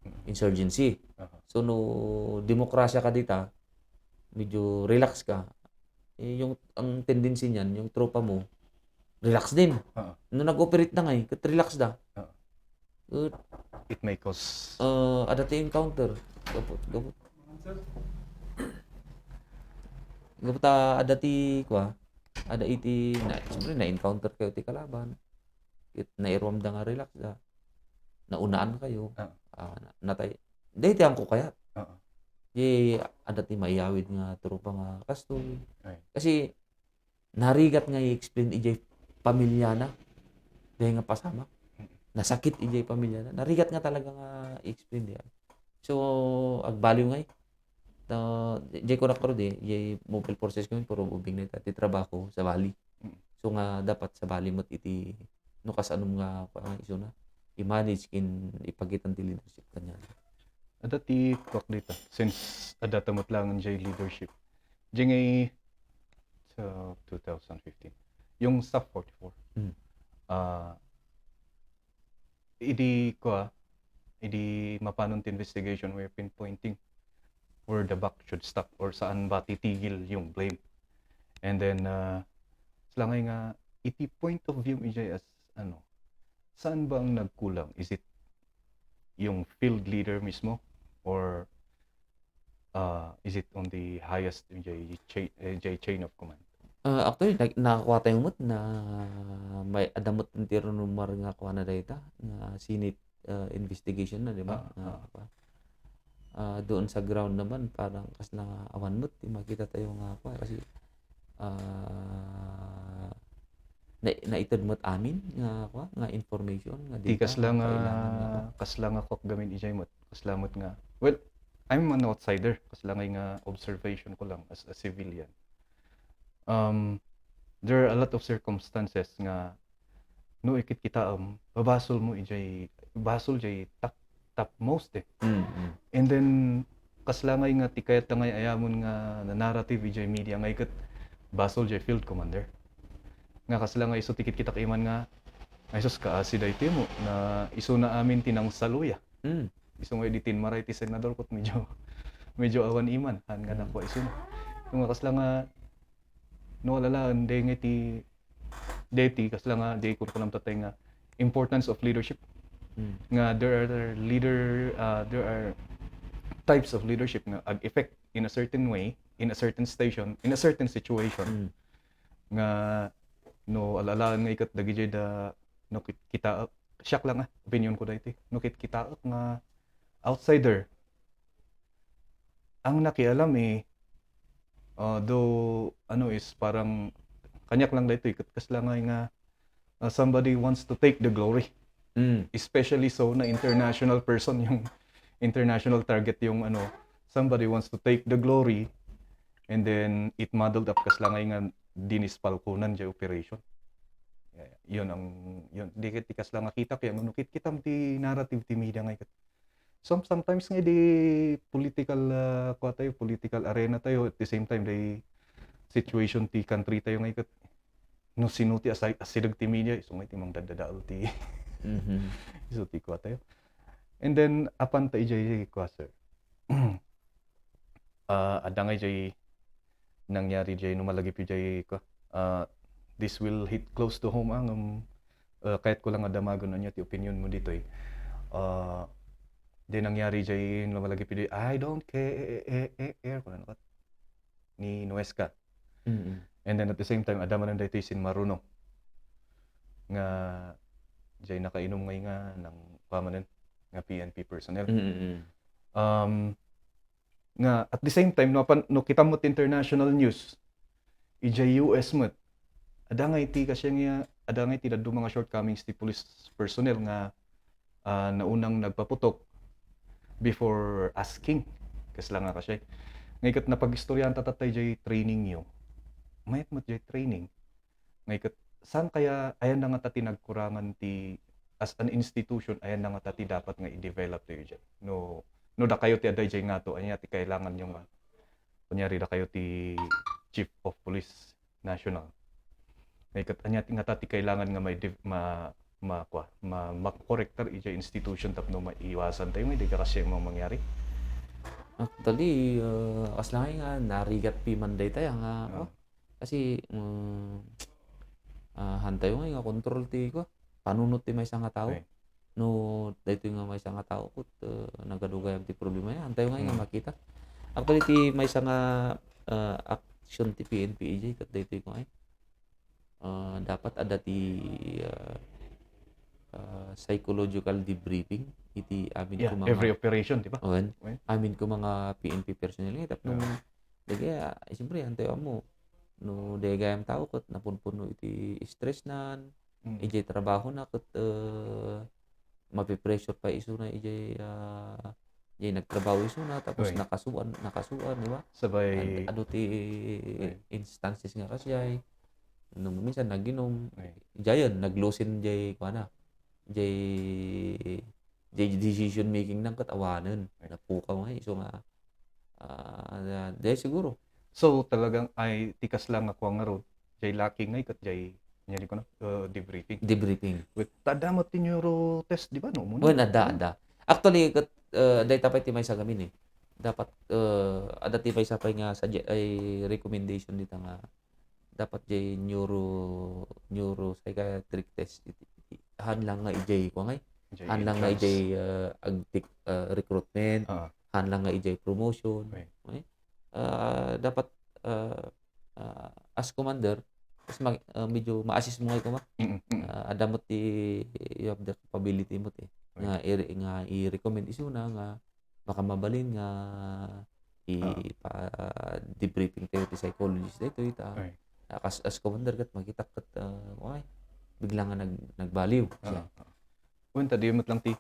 Mm. insurgency. Aha. So, no, demokrasya ka dita, medyo relax ka. Eh, yung, ang tendency niyan, yung tropa mo, relax din. Ah. No nag-operate na ngay, kat relax da. Ah. Good. It may cause Uh, ada ti encounter. Gapot, gapot. Gapot ta ada ti, kwa, ada iti, na, siyempre, na-encounter kayo ti kalaban. It, nairuam da nga relax da. Naunaan kayo. Ah. Ah, na, natay. Dahil ti angko kayat. Ah. Di, ada ti maiyawid nga tropa nga kastoy. Ay. Kasi, narigat nga i-explain ijay pamilya na. Dahil nga pasamak. Nasakit ijay pamilya na. Narigat nga talaga nga i-explain diyan. So, agbaliw ngay. Ta, jay ko nakaro di, jay mobile forces kami, puro ubing na ita, ti trabaho, sabali. Mm. So nga, dapat sabali met iti, no, kas-anom nga, nga isu na, i-manage ken ipakitan ti leadership kanya. Adda ti talk dita, since adda ta met langen jay leadership. Jay ngay sa two thousand fifteen. Yung sa forty-four. Mm. Ah, idi, kwa, idi mapanon ti investigation, we're pinpointing where the buck should stop or saan ba titigil yung blame. And then, ah, sila ngay nga, iti point of view ijay as, ano, saan ba ang nagkulang? Is it yung field leader mismo? Or, ah, is it on the highest jay, jay, jay chain of command? Ah, actually, nag-, nakakuha tayo met na may adamot ng tirunumar nga kuha na dayta, nga Senate, ah, investigation na, di ba? Ah, Nga, ah. Kuha. Ah, doon sa ground naman, parang kas na awan met, di makita tayo nga kuha. Kasi, ah, na, naited met amin nga kuha, nga information, nga Ti data, kasla nga, kailangan nga kuha. Kasla nga kok gamin ijay met. Kasla met nga. Well, I'm an outsider. Kasla nga nga observation ko lang as a civilian. Um, there are a lot of circumstances nga no ikitkitaem, babasol mo ijay, basol jay top, topmost eh. Mm, mm. And then, kasla ngay nga ti kayat ta ngay ayamon nga na-narrative ijay media ngay ket basol jay field commander. Nga kasla nga isu ti kitkitak iman nga, "Ay sus, kaasi daytoy mo, na isu na amin ti nangsaluya." Mm. Isu nga idi tinmaray ti senador ket medyo, medyo awan iman, han nga Mm. nakua isu na. Nga kasla nga, no, alalaen, dengay ti, deti, kasla nga, di kunkunam tatay nga importance of leadership. Mm. Nga there are leader, ah, there are types of leadership nga ag-effect in a certain way, in a certain station, in a certain situation. Mm. Nga, no, alalaen nga iket dagiti da, no, kit-, kita, siak lang, ah, opinion ko daytoy. No, kit-, kitaek nga outsider, ang nakialam eh, uh, though, ano is parang, kaniak lang daytoy, ket kasla nga, nga, uh, somebody wants to take the glory. Mm. Especially so na international person yung international target yung ano, somebody wants to take the glory and then it muddled up kasla nga nga dinispalkunan jay operation. Yun ang, yun. Di ket ti kasla nga kitak, yan, ano, kit-, kitam ti narrative ti media nga iket. Some, sometimes nga di political, ah, kuha tayo, political arena tayo, at the same time, di situation ti country tayo nga iket. no sino ti asay-, asideg ti media, isu nga iti mangdaddadael ti Mhm. isu ti kua tayo. And then, apan ta ijay kua, sir. Ah, adda nga ijay nangyari jay no malagip ijay kua, ah, this will hit close to home, ah, ngem, ah, kayatko lang nga damagen ania ti opinion mo ditoy. Ah, di nangyari jay no malagip ijay, "I don't care," kunana ket ni Nuesca. Mm. And then at the same time, adda manen daytoy sinmaruno nga jay nakainum ngay nga nang-, kua manen, nga P N P personnel. Mm, mm. Um, nga at the same time, no, apan, no, kitam met ti international news, ijay U S met, adda ngay ti, kasi nga, adda ngay ti dadduma nga shortcomings ti police personnel nga, ah, naunang nagpaputok before asking. Kasla nga kasi. Ngay ket napag-istoryahan ta tatta ijay training yo. Mayat met jay training. Ngay ket, saan kaya, ayan na nga ta ti nagkurangan ti, as an institution, ayan na nga ta ti dapat nga i-develop tayo dyan? No, no dakayo ti adda ijay ngato, ania ti kailangan nyo nga, kunyari, dakayo ti Chief of Police National. Ngay ket, ania ti, nga ta ti kailangan nga may div-, ma-, ma-, kua, ma-, makorektar ijay institution tapno maiwasan tayo nga ijay kaasian nga mangyari? Actually, uh, as lang nga narigat piman dayta nga, Ah. oh, kasi, mm, ah, hantayo nga, nga control ti, ko, panunot ti maysa nga tao. Okay. No, daytoy nga maysa nga tao, ket, eh, nagadu gayam ti problema, hantayo nga, nga Mm. makita. Actually, ti maysa nga, ah, action ti P N P ijay, ket daytoy ko ay, ah, dapat adda ti, ah, ah, psychological debriefing iti amin Yeah, ko mga every operation, di ba? Wen. Wen. Amin ko mga P N P personnel, eh, tapno Yeah. dagay, ah, siyempre, hantayo ammo, no, dagay gayam tao ket napunpuno iti stress nan, Mm. ijay trabaho na ket, eh, mapipressure pa isuna ijay, ah, ijay nagtrabaho isuna tapos Oy. nakasuan, nakasuan, di ba? Sabay Ad-, adu ti Oy. instances nga kasjay. No, minsan naginum. Oy. Ijayen, naglusin jay kuana. Jay, jay decision making nan ket awanen. Oy. Napukaw nga isu nga, ah, na, di siguro. So, talagang ay ti kasla nga kuan ngarud, jay lacking ngay ket jay, ania di ko na, uh, debriefing. Debriefing. Wait, ta adda met ti neuro test, di ba, no? Umuna. Wen, adda, adda. Actually, ket, uh, dayta pay ti maysa gamin, eh. Dapat, uh, adda ti maysa pay nga sugge-, ay recommendation dita nga dapat jay neuro, neuropsychiatric test iti, iti, han lang nga ijay ko ngay. Jay Han lang nga entrance. ijay, uh, agtik-, uh, recruitment. Ah. Han lang nga ijay promotion. Okay. Okay? Ah, dapat, ah, ah, as commander, mas mag-, ah, medyo ma-assist mo ngay koma. Mm, mm. Ah, adda mo ti, you have the capability mo ti. Okay. Nga i-, nga i-recommend isuna nga baka mabalin nga i-, Ah. pa-, debriefing tayo ti psychologist daytoy ta. Okay. Ah, as, as commander ket makita ket, ah, okay, bigla nga nag-, nagbaliw siya. Ah, ah. Wen, ta di met lang ti,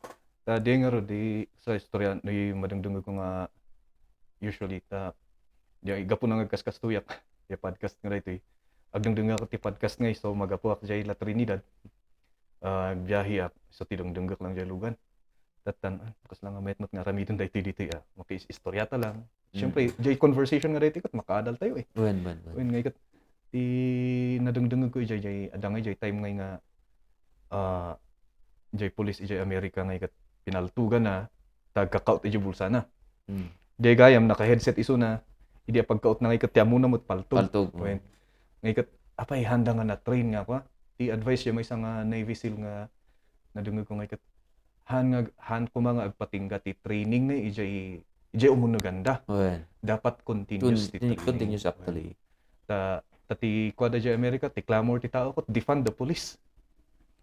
ta di ngarud, di sa istorya, di madengdengngeg ko nga usually, ta, di, gapu na nga agkaskastoyak, ya podcast nga daytoy. Agdengdengngeg ti podcast nga isu, magapuak jay La Trinidad. Ah, biyaheak, isu ti dengdenggek lang jay lugan. Tattan, ah, kasla nga mayat met nga aramiden daytoy ditoy, ah. Makiis-, istoryata lang. Siyempre, Mm. jay conversation nga daytoy ket makaadal tayo, eh. Wen, wen, wen. Wen, ngay ket, ti nadengdengngeg ko ijay, jay, adda ngay jay time ngay nga, ah, jay police ijay America ngay ket pinaltugan na, ta agkakaot ijay bulsana. Mm. Jay gayam, naka-headset isuna, idi apagkaot na ngay ket ti ammona met paltog. Paltog, mm. Wen. Ngay ket, apay, handa nga na-train nga kua. Ti advice ya maysa nga Navy SEAL nga nadengngeg ko ngay ket, han nga, han koma nga agpatingga ti training nga ijay, ijay umuneganda. Wen. Dapat continuous Con-, ti training. Continuous, actually. Ta, ta ti kuada jay America, ti clamor ti tao ket, "Defund the police."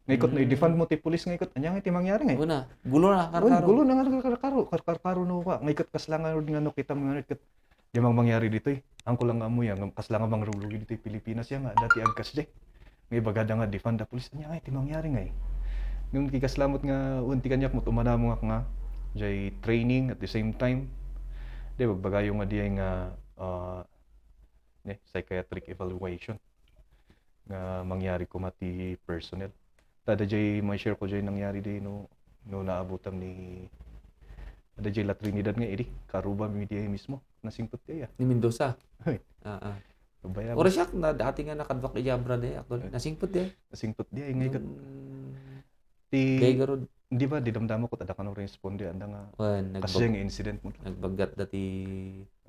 Ngay ket, no, Mm. i-defund mo ti police ngay ket, ania ngay ti mangyari ngay? Una, gulo na, Wen, karkaro. gulo na nga karkaro, karkaro no kua. Ngay ket, kasla nga, nga no, kita mo nga ket, Di mang mangyari ditoy. Angko lang nga ammo ya, nga kasla nga mangrugrugi ditoy Pilipinas ya nga, adda ti agkasdiay. Nga ibagada nga defund the police. Ania ngay ti mangyari ngay? Ngem ti kasla met nga, wen ti kaniak met umana mo nga, nga, jay training at the same time. Di, bagbagayo nga diay nga, ah, ne, psychiatric evaluation. Nga mangyari koma ti personnel. Ta adda jay ma-share ko jay nangyari di no, no naabutam ni, adda jay La Trinidad nga idi, karubam mi diay mismo, nasingpet diay, ah. Ni Mendoza? Hoy. Ah, ah. Bayabas. Oras siak na dati nga nakadwak iti abroad, eh, actually. Eh. Nasingpet, eh. Nasingpet di, ay, nga iket. Ti, kay garud, di ba, di damdama ko, tada kano responde, anda nga, wen, kasi nagbag-, nga incident mo. Nagbaggat dati,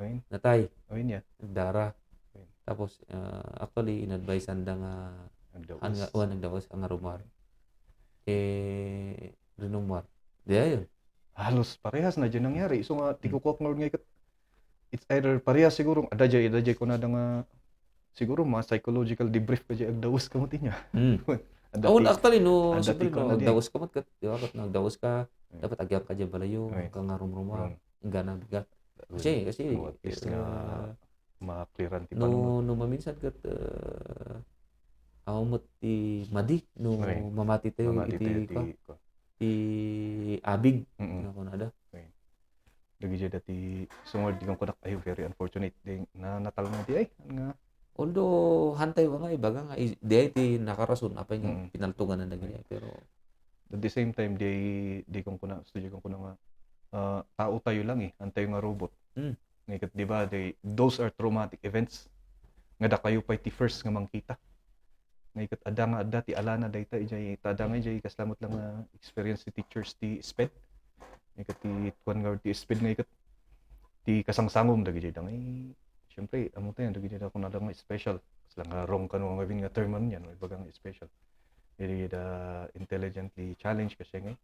wen, natay. Wen, ya. Nagdara. Wen. Tapos, ah, actually, in-advise anda nga, nagdaus. Anda, wen, nagdaus, nga rumor. Eh, rinumor. Di ayon. Halos parehas na dyan nangyari. So nga, ti, mm, kukuak nga, nga iket, it's either parehas siguro, adda jay, adda jay kunada nga, siguro, ma psychological debrief ka jay, agdaus ka mo ti niya. Mm. Adda ti, actually, no, adda ti siyempre, no, kunada, agdaus ka mo, ket, di ba, ket no, agdaus ka, mm, dapat agyang ka jay balayo, right, ka nga rumruma, right, inggana bigat. Kasi, kasi, at least nga, eh, ma-clearan ti, no, panunot, no, maminsan ket, eh, awan met ti madi, no, right, mamati tayo, mamati iti, tayo iti, kwa, ti abig, mm-mm, nga kunada. Right. Dagiti dati sungod, di kong kunak, ay, very unfortunate. Di, na, natalna di ay, nga. Although, hantay nga ibaga nga, i-, di ay ti nakarason, apay nga, mm, pinaltugan na dagiti, right, pero at the same time, di, di kong kuna, gusto di kong kuna nga, ah, tao tayo lang eh, hantay nga robot. Mm. Nga iket, di ba, they, those are traumatic events. Nga dakayo pay ti first nga mangkita. Nga iket, adda nga adda ti alana dayta ijay, ta adda nga ijay kasla met lang nga experience ti teachers ti SPED. Nga iket ti kuan nga ti SPED nga iket ti kasangsangom dagiti dangay. Siyempre, amo tayo, dagiti da kunada nga special. Kasla nga wrong kano nga win nga term man yan, ibaga nga special. Iti da intelligently challenged kasi nga,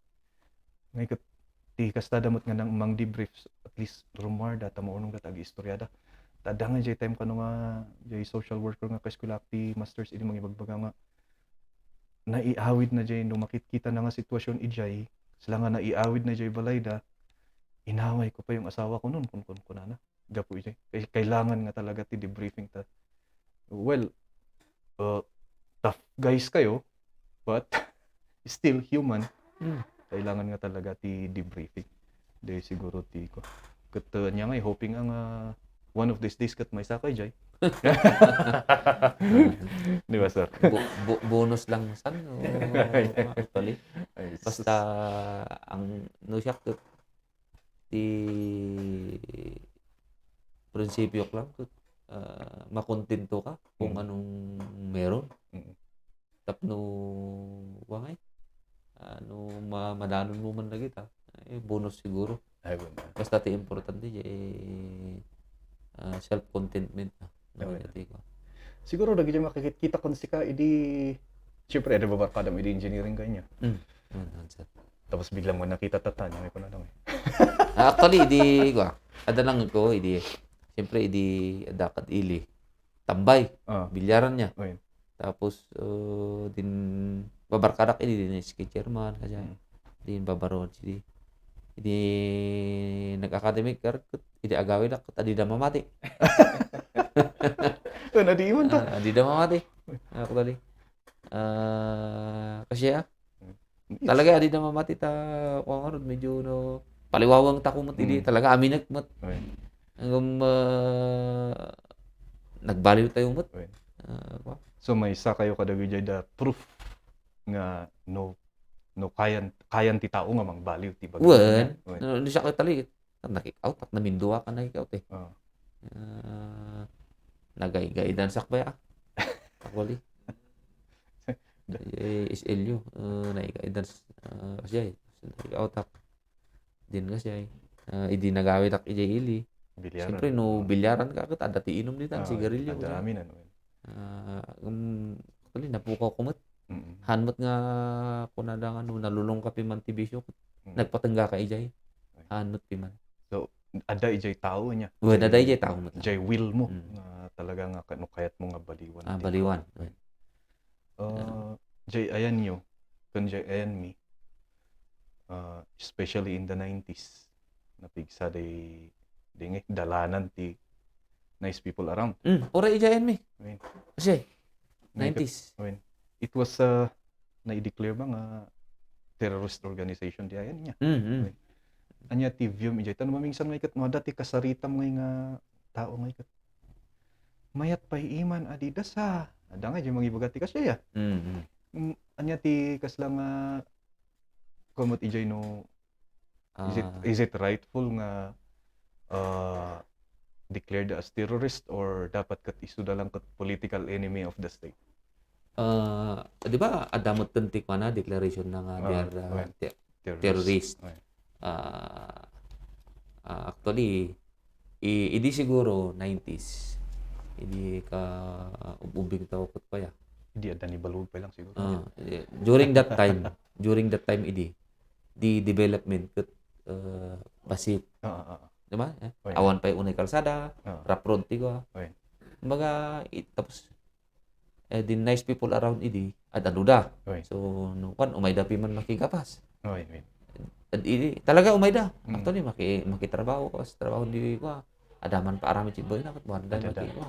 nga iket ti kastada met nga nang mang debrief, at least rumar da, ta maunong da, ta ag-istorya da. Ta adda nga jay time kano nga jay social worker nga kaeskwela ti masters, idi mangibagbaga nga naiawid na jay no makitkita na nga sitwasyon ijay, sila nga naiawid na jay balay da, "Inaway ko pa yung asawa ko nun," kun, kun, kunana. Gapu ijay. Kay-, kailangan nga talaga ti debriefing ta. Well, uh, tough guys kayo, but still human. Mm. Kailangan nga talaga ti debriefing. Di siguro ti ko. Ket, uh, anya nga, hoping nga, uh, one of these days ket maysa kay jay. Di ba, sir? Bo-, bo-, bonus lang san, no? Actually. Ay, sus. Basta, ang, no, siak, ti prinsipyo lang, ah, makontento ka kung, mm, anong meron. Mm. Tapno, wa ngay, ah, no ma-, madanon mo man dagita, eh, bonus siguro. Ay, wala. Basta ti importante, eh, ah, self-contentment na. Ay, wala. Siguro, dagiti makikitkita kon sika, idi, siyempre, ada babarkadam, idi engineering kayo niya. Mm. Tapos biglang mo nakita tatan, yung ikaw na lang eh. Ah, actually, idi, kwa, ada lang ko, idi, siyempre, idi, ada kad ili, tambay, ah, bilyaran niya. Tapos, uh, din, babarkadak, idi, din, si chairman, kasi, hmm, din, babaron, si, idi, nag-academic, kar-, idi, agawid, ak-, adi da mamati. Ano, di man ta? Ah, adi da mamati. Ako tali. Ah, kasi, ah, talaga, adi na mamati ta, kung ano, medyo, no, paliwawang ta kumot, idi, mm, talaga, aminek met. Okay. Hanggang, ah, nagbaliw tayo met. Okay. Ah, kwa. So, maysa kayo kadagiti da proof nga no, no, kayan, kayan ti tao nga mangbaliw ti bagay niya. Wen. Okay. No, no, siya katali, Nag-kick out, at namindua ka nag-kick out eh. Oo. Ah, nagay-guidance ak ba ya? Actually. Eh, S L U, ah, nag-guidance, ah, kasi ay, nag-kick out ak. Din kasi ay, ah, idi nagawid ak ijay ili. Bilyaran. Siyempre, no, oo, bilyaran ka, ket adda ti inum ditan, ah, sigarilyo, adda amin, ano, eh. Ah, um, actually, napukaw ko met. Mm. Haan met nga kunada nga no nalulong ka piman ti bisyo, mm, nagpatengga ka ijay. Ay. Haan met piman. So, adda ijay tao niya. Wen, adda ijay tao met. Ijay will mo, mm, nga talaga nga ka-, no kayat mo nga baliwan. Ah, ti baliwan. Wen. Uh, ijay ayanyo, ken ijay ayanmi, uh, especially in the nineties, napigsa day, day nga, dalanan ti nice people around. Mm, uray ijay ayanmi. Wen. Kasi, nineties. Wen. It was, uh, na-declare ba nga terrorist organization di ayan niya. Mm, mm. Wen. Anya ti view mi ijay. Tan mamingsan nga iket, no, adda ti kasaritam nga, nga tao nga iket. Mayat pay iman, Adidas, ha. Adda nga, ijay mangibaga ti kasya, ya. Mm, mm. Mm, anya ti kasla nga, kumot ijay no, is it, ah, is it rightful nga, ah, declared as terrorist, or dapat ket isuda lang ket political enemy of the state? Ah, di ba, adda met ti kuana, declaration na nga they Ah, are, ah, well, te- Terrorist. terrorist. Well, Ah, ah, actually, i- idi siguro nineties, idi ka ubing tao ket kaya. Hindi, adda ni Balog pa lang siguro. Ah, eh, during that time, during that time idi, the development ket, uh, basit, Ah, ah, ah. di ba? Eh, Oh, yeah. Awan pay unay kalsada, Ah. rough road ti ko. Oh, yeah. Kumbaga, it, tapos, eh, the nice people around idi, adda da. Oh, yeah. So, no, kwan, umayda piman makigapas. Oh, yeah, yeah. At idi, talaga umayda. Mm. Actually, maki, makitrabaho ko, sa trabaho di ko, ah. Adaman pa aramid si Boy na, kat buwan da Adda, adda. maki ko.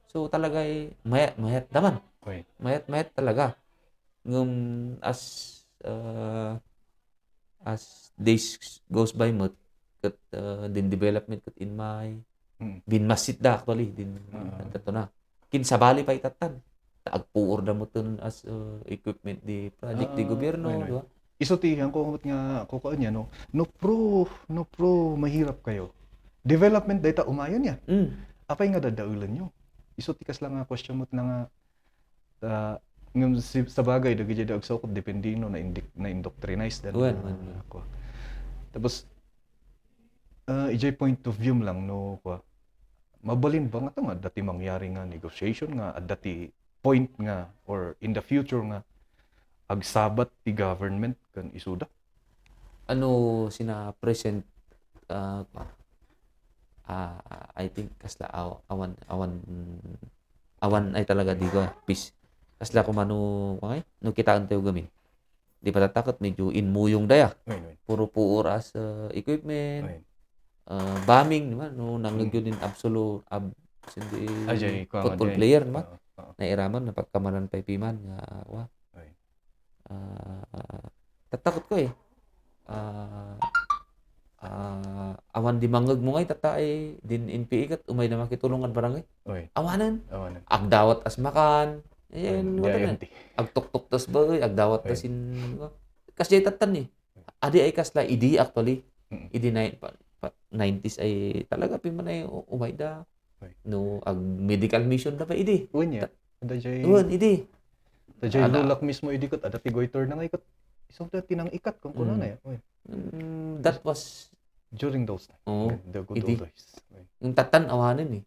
So, talaga, eh, mayat, mayat daman. Oh, yeah. Mayat, mayat talaga. Ngem, as, uh, as days goes by met, ket, uh, din development ket in my, Mm. binmasit da actually, din, Ah. tatta na. Kin sabali pay tattan. Ta agpuor da met as, uh, equipment di project di Ah, gobyerno, ayun, di ba? Isu ti, yan ko met nga, kukuan niya, no? No pro, no pro, mahirap kayo. Development dayta umayon niya. Mm. Apay nga dadaelan nyo? Isu ti kasla nga question met na nga, ah, ngem si, sa bagay, dagiti da agsaw ket depende no, na-indi-, na-indoctrinize da Wen, na, wen, wen. Ako. Tapos, ah, ijay point of view lang, no, kwa, mabalin ba nga, nga adda ti mangyari nga negotiation nga adda ti point nga, or in the future nga, agsabat ti government ken isuda? Ano, sina present, ah, ah, I think, kasla aw-, awan, awan, awan ay talaga di ko, peace. Kasla kumano, ay, no kitaan tayo gamin. Di pa tatta ket medyo inmuyong daya. Wen, wen. Puro puor as, uh, equipment, Wen. uh, bombing, di ba? No, nangegyo Mm. din absolute, ab-, hindi Ajay, kuwan, football ajay. player, di ba? Oo, oo. Nairaman, napagkamanan pa piman nga, wa. Wen. Ah, tatakot ko eh. Ah, ah, awan di mangngeg mo ngay, tatta ay din N P A ket umay na makitulong nga barangay. Oy, Awanen. awanen. Agdawat as makan. Oy, Ayan, di wala ayon na. ti. Agtuktok tas bagay, agdawat tas Oy. in, kasi ay tattan eh. Adi ay kasla, idi actually. Mm. Idi na, pa, pa, nineties ay talaga piman ay u-, umayda. Oy. No, ag medical mission da pa idi. Unya, adda jay, Uwan, idi. adda jay Ada. Lulak mismo idi ket, adda ti goiter na ngay ket, isu da ti nang-ikat, kung kuno Mm. na, eh. Uy. Mm, that was, During those times. Oo. The good Idi. old days. Uy. Yung tatan, awanen eh.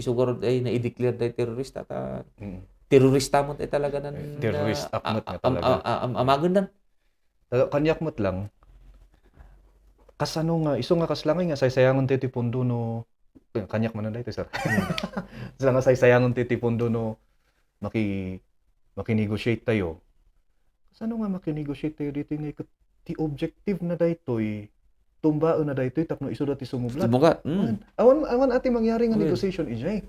Isugarod ay na-declare day terrorist, tata, Mm. terorista mo tayo talaga nan, Eh, terrorist ah, act mo ah, nga am-, talaga. ah, ah, am-, amagan nan. Talaga, kaniak met lang, kasano nga, isu nga kasla ngay nga saysayangen tayo ti pundo no, kaniak man na ito, sir. Kasla nga saysayangen tayo ti pundo no, maki-, maki-negotiate tayo. Kasano nga maki-negotiate tayo dito nga ikat, ti objective na daytoy, tumbaen na daytoy tapno isu da ti sumublat. Sumugat, mm. Awan, awan, awan ati mangyari nga Well. Negotiation, ijay.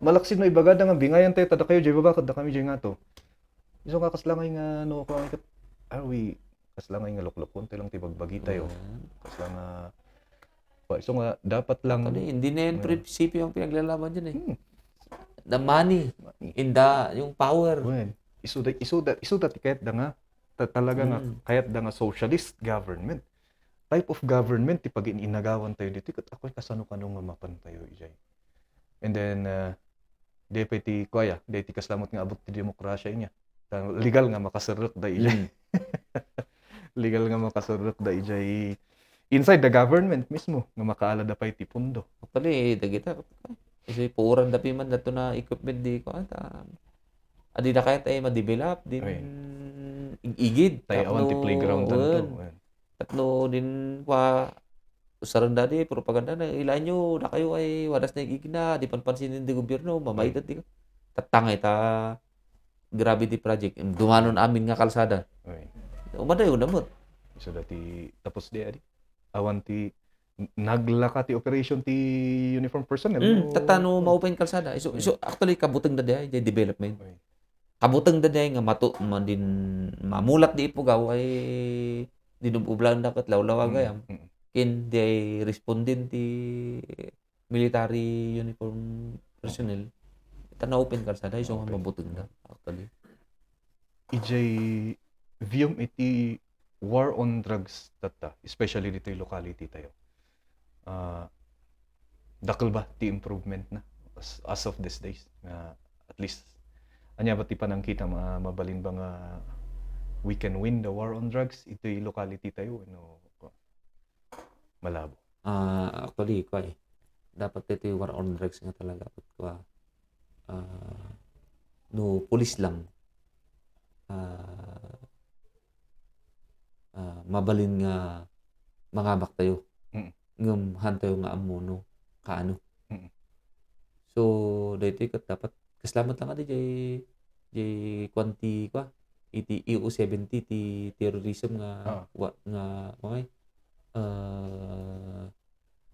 Malaksid no ibagada nga bingayan tayo, tada kayo, jay baba, kadda kami, jay ngato. Isu nga kasla ngay nga, no, kung ikat, are we, kasla ngay nga luklukon tayo lang ti bagbagi tayo. Well. Kasla nga, pa, isu nga, dapat lang, Ano, hindi na yan Yeah. prinsipyo ang pinaglalaban dyan eh. Hmm. The money, Money. in the, yung power. Well, isu da, isu da, isu da ti kayat da nga, ta-, talaga nga, Mm. kayat da nga socialist government. Type of government ti pagin-inagawan tayo dito, kat ako'y kasano-kano nga mapan tayo, ijay. And then, uh, di pa iti, kuya, di iti kasla met nga abot ti demokrasya inya. Ta-, legal nga makaserrek da ijay. Mm. Legal nga makaserrek da ijay inside the government mismo, nga makaalada pa iti pundo. Actually, dagita. Kasi puuran da piman dato na equipment di ko, ata, adi da kayat ay ma-develop, din Ay. ig-igid. Tayo awan ti Tapno, playground wen. tanto. Ayan. Tapno din kwa, usaran da di, propaganda na, ilaan nyo, da kayo ay wadas na igigna, di panpansinin di gobyerno, mamaydat di. Tatangay ta, grabe di project. Dumanon amin nga kalsada. Ay. Umadayo na mo. So, dati, tapos di, adi? Awan ti, naglaka ti operation ti uniform personnel, Mm, no? tatano ma-open kalsada. So, so, actually, kabuteng da di ay, di development. Ay. Kabuteng da di ay nga matu-, ma-, din, mamulat di ipugaw ay dinubublaan da ket lawlawa Mm, gayam. mm. Ken di ay respondent ti military uniform personnel. Tatano open kalsada, isu nga Open. Mabuteng da, actually. Ijay view iti war on drugs tatta, especially ditoy locality tayo. Ah, Dakkel ba ti improvement na as, as of these days? Nga at least, ania ba ti panangkitam, mabalin ba nga we can win the war on drugs itoy locality tayo? No, malabo. Ah, actually, kwa eh. Dapat itoy war on drugs nga talaga. But kwa, ah, no, pulis lang, ah, ah, mabalin nga mangabak tayo. Mm. Ngem han tayo nga ammo no kaano. Mm. So, daytoy ket dapat kasla met lang adi jay, jay kuan ti kwa, iti E O seventy ti terrorism nga Ah. wa-, nga, okay? Ah,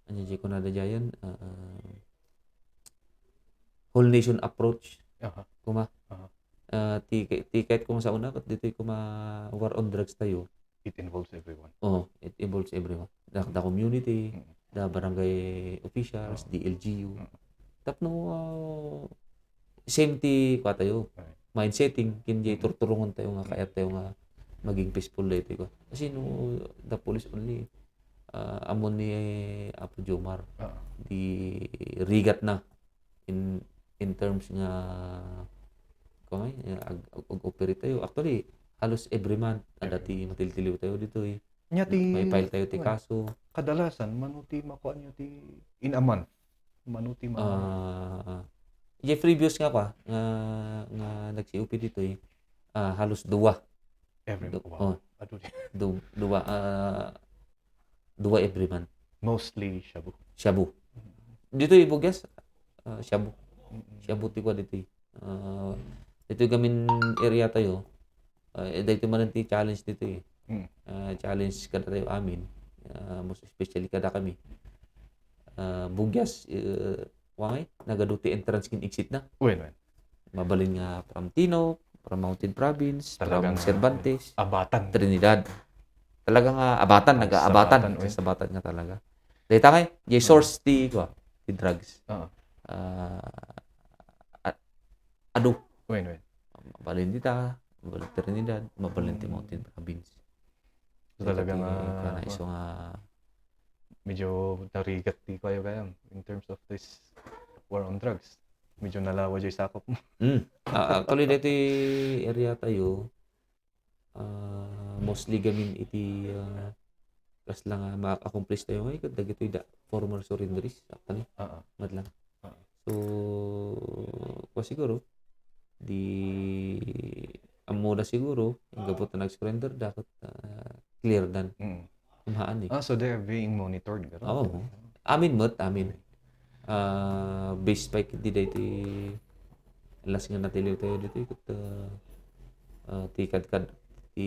ania jay kunada jayen? Ah, ah, whole nation approach. Aha. Kuma? Aha. Ah, ti, ti kahit kung sa una, ket ditoy kuma war on drugs tayo. It involves everyone. Oo, it involves everyone. The, the community, Mm. the barangay officials, Oo. D L G U. Mm. Tapno, ah, same ti kwa tayo. Right. Mindsetting, kin jay Mm. turturungon tayo nga, kaya tayo nga maging peaceful daytoy kwa. Kasi no, the police only, ah, ammo ni Apo Jomar, Oo. di rigat na in, in terms nga, kung ay, ag-, ag-, ag-operate tayo. Actually, halos every month, ada Every ti matiltiliw tayo ditoy. Nya ti, May file tayo ti kuwan, kaso. Kadalasan, mano ti makuan nyo ti in a month? Mano ti ma- Ah, jay previous nga kwa, nga, nga nag-C O P ditoy, ah, halos duwa. Every Du-, wow. Oh. Adu di. Du-, duwa, ah, duwa every month. Mostly shabu. Shabu. Mm. Ditoy Bugyas, ah, shabu. Mm-mm. Shabu ti kwa ditoy. Ah, ditoy gamin area tayo. Ah, eh, daytoy man ti challenge ditoy eh. Mm. Ah, challenge kada tayo amin. Ah, most especially kada kami. Ah, Bugyas, eh, wangay, nagadu ti entrance kin exit na. Wen, wen. Mabalin nga from Tinoc, from Mountain Province, Talagang from Cervantes, abatan. Trinidad. Talaga nga abatan, Ah, naga-abatan, sabatan, wen. Sabatan nga talaga. Dayta kay, jay Ah. source ti, kwa, ti drugs. Ah. Ah, a-, adu. Wen, wen. Mabalin dita, mabalin Trinidad, mabalin ti Hmm. Mountain Province. So, talaga Dayta ti, nga, kwa, na isu nga medyo narigat ti kayo kayam in terms of this war on drugs. Medyo nalawa jay sakop mo. Mm. Ah, actually, daytoy area tayo, ah, mostly gamin iti, ah, kasla nga ma-accomplish tayo ngay, ket dagitoy da, former surrenderies, actually. Ah, ah. Mat lang. Ah. So, kwa siguro, di, ammo da siguro, gapu ta nag-surrender da, ket, ah, clear dan. Mm. Kumaan eh. Ah, so they're being monitored, garo? Oo. Amin met, amin. Ah, based pa ket di daytoy last nga natiliw tayo ditoy, ket, ah, ah, ti kadkad-, ti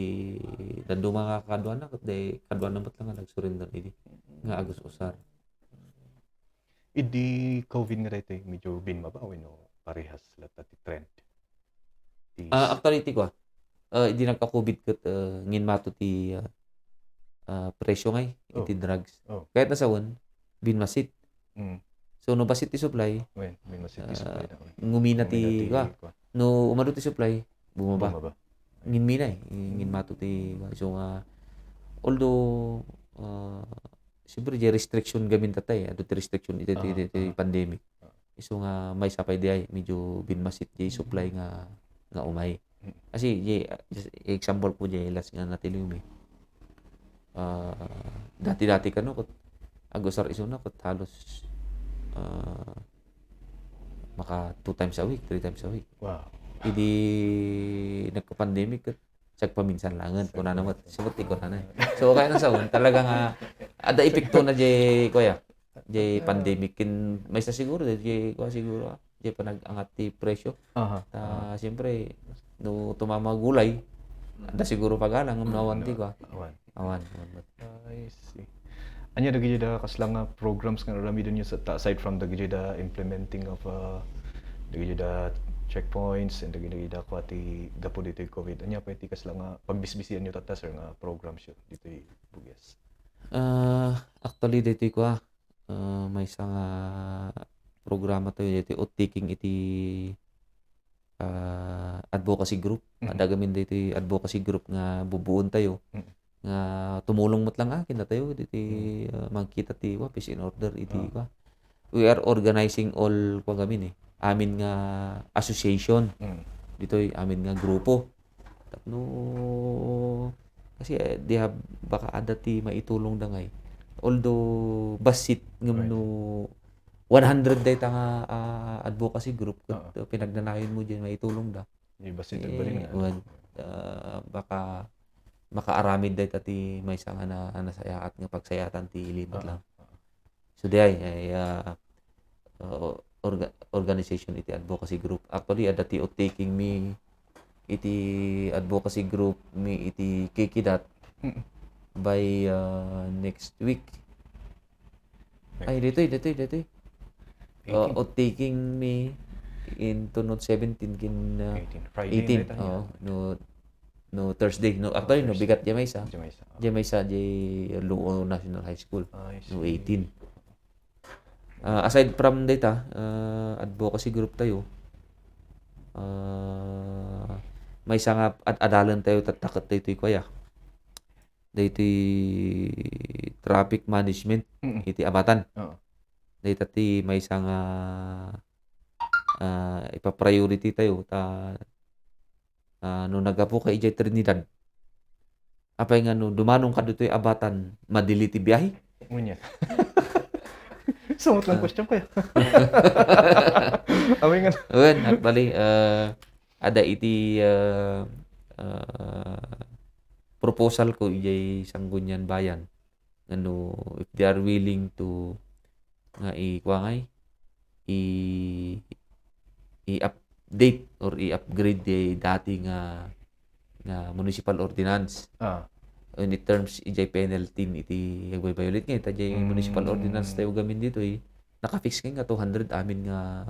dadduma nga kaduana, ket day kaduana met lang nga nag-surrender idi nga agus-usar. Idi covid nga daytoy, medyo binmaba wenno parehas latta ti trend? Ti Ah, actually, ti kwa, ah, idi nagka-covid ket, ah, nginmato ti, ah, ah, presyo ngay iti Oh. drugs. Oh. Kayat na sawen, binmasit. Mm. So, no basit ti supply, Wen, binmasit ti ah, supply na, wen. ngumina ti, Ngumina ti kwa. kwa. No umadu ti supply, bumaba. Bumaba. Nginmina eh. Nginmato ti, so nga, although, ah, siyempre, di restriction gamin tatay, adu ti restriction iti, iti, Ah, iti ah. pandemic. Ah. Isu nga maysa pay di ay, medyo binmasit di supply nga, nga umay. Mm. Kasi, di, just example ko di last nga natiliw mi. Ah, dati-dati kano, ket agusar isuna, ket halos, ah, maka two times a week, three times a week. Wow. Idi nagka-pandemic, ket sagpaminsan langen, Sagpaminsan. kunana met, sabot ti kunana eh. So, kaya na saon, talaga nga, ada epekto na di, kuya, di Talaga. pandemic, kin, maysa siguro, di, di, kuya siguro, ah, di panag-angat ti presyo. Aha, Ta, aha. siyempre, no tumama gulay, ada siguro pagalang, ngem no awan ti, kuya. Awan. Awan, awan met. I see. Ania dagiti da kasla nga programs nga aramiden nyo sa, ta-, aside from dagiti da implementing of, uh, dagiti da checkpoints and dagiti da kua ti gapu ditoy covid? Ania pay ti kasla nga pagbisbisian nyo tatta, sir, nga programs yo ditoy Bugyas? Ah, actually, ditoy kua, ah, maysa nga programa tayo ditoy, oath-taking iti ah, advocacy group. Mm. Adda gamin daytoy advocacy group nga bubuon tayo, Mm. nga tumulong met lang, ah, ken datayo ditoy, Mm. ah, mangkita ti, wa, peace and order iti, Ah. wa, we are organizing all, kua gamin eh, amin nga association. Mm. Ditoy amin nga grupo. Tapno, kasi, eh, they have, baka adda ti maitulongda ngay. Although, bassit ngem Right. no one hundred dayta nga, ah, advocacy group, ket, Oo. uh, pinagnanayon mo diay maitulongda. Di ba si Eh, Tagbalingan? Wan, ah, baka makaaramid dayta ti maysa nga na, nasayaat nga pagsayaatan ti limut Oo. lang. Oo. So, diay, ay, ah, uh, orga-, organization iti advocacy group. Actually, adda ti oath-taking mi iti advocacy group mi iti Kikidat Mm. by, ah, next week. Ay, ditoy, ditoy, ditoy. Uh, Eighteen. Oath-taking mi into no seventeen kin, ah, Eighteen. Friday eighteen. Night, ano Oo, yan? no, no Thursday. No, actually, no, Thursday. Bigat diay maysa. Diay maysa. Diay maysa, diay Luo National High School. Ah, I No, see. eighteen. Ah, aside from dayta, ah, advocacy group tayo, ah, maysa nga ad-, adalen tayo tattaket daytoy kuya. Daytoy traffic management Mm. iti Abatan. Oo. Dayta ti maysa nga, ah, ipa-priority tayo ta, ah, no naggapuka idiay Trinidad, apay nga no dumanonka ditoy Abatan, madili ti biahe? Unya. Sumot lang Ah. question ko, ya. Apay nga Wen, actually, ah, ada iti, ah, ah, proposal ko idiay Sangguniang Bayan. Ano, if they are willing to, nga i-, kua ngay, i-, i-update or i-upgrade diay dati nga, nga municipal ordinance. Ah. In terms, idiay penalty iti agviolate ngay, ta diay Mm. municipal ordinance tayo gamin ditoy, naka-fix ngay nga two hundred amin nga,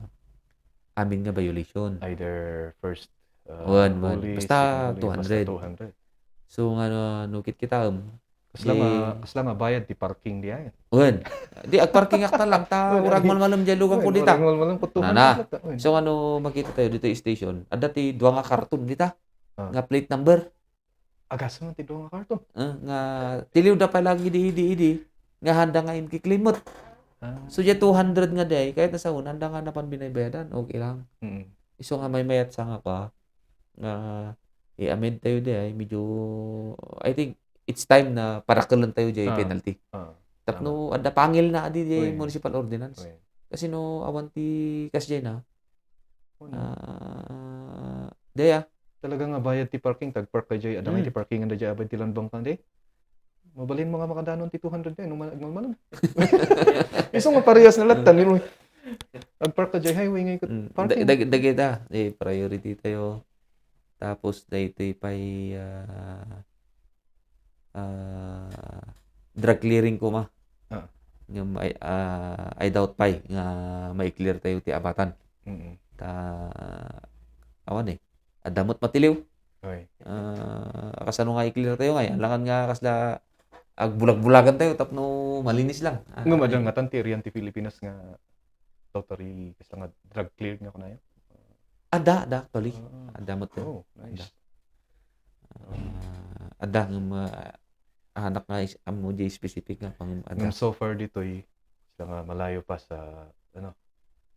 amin nga violation. Either first, uh, Wan, wan. Basta police, second police, basta two hundred. two hundred. So, nga, no, no, kit kita, um, Kasla nga, Di kasla nga bayad ti parking diay. Wen. Di, agparkingak ta lang, ta Wen, uray agi. Agmalmalem diay lugan ko Wen, dita. Uray agmalmalem ko, two hundred Nana. lang ta, wen. So, ano, makita tayo dito yung station. Adda ti dua nga karton dita. Ah. Nga plate number. Agasem ti dua nga karton. Ah, nga tiliwda pay lagi idi, idi, idi. Nga handa nga inkiklimot. Ah. So, diay two hundred nga diay, kahit na sa una, handa nga napan binaybayadan, okay lang. Mm. Isu nga maymayat sa nga pa, nga i-amend tayo diay, medyo, I think, it's time na parakelen tayo diay Ah. penalty. Ah. Tapno, Tama. Adda pangil na adi diay Uy. Municipal ordinance. Uy. Kasi no, awan ti kas diay na, Uy. Ah, diay, ah. Talaga nga bayad ti parking, tag-park ka diay, adda nga Hmm. ti parkingan da diay, abay ti land bank ka, di? Mabalin mo nga makadanon ti two hundred diay, no, mal-, agmalmalem. Isu nga parehas na lattan, yun, uy. Ag-park ka diay highway nga ikut Hmm. parking. Dag-, dag-, dagita, eh, priority tayo. Tapos, daytoy pay, ah, ah, drug clearing koma. Ah. Nga may, ah, I doubt pay nga mai-clear tayo ti Abatan. Mm. Ta, awan eh. Adda met matiliw. Oy. Ah, kasano nga i-clear tayo ngay? Alangan nga kasla agbulag-bulagan tayo tapno malinis lang. Ah, Ngem, okay. Adda ngatan ti irian ti Pilipinas nga totally kasla nga drug cleared nga kunayo? Adda, adda, actually. Ah. Adda met. Oo, nice. Adda. Ah, adda nga ma-, anak nga is-, ammo di specific nga pang-, adda. Ngem so far ditoy, sila nga malayo pa sa, ano?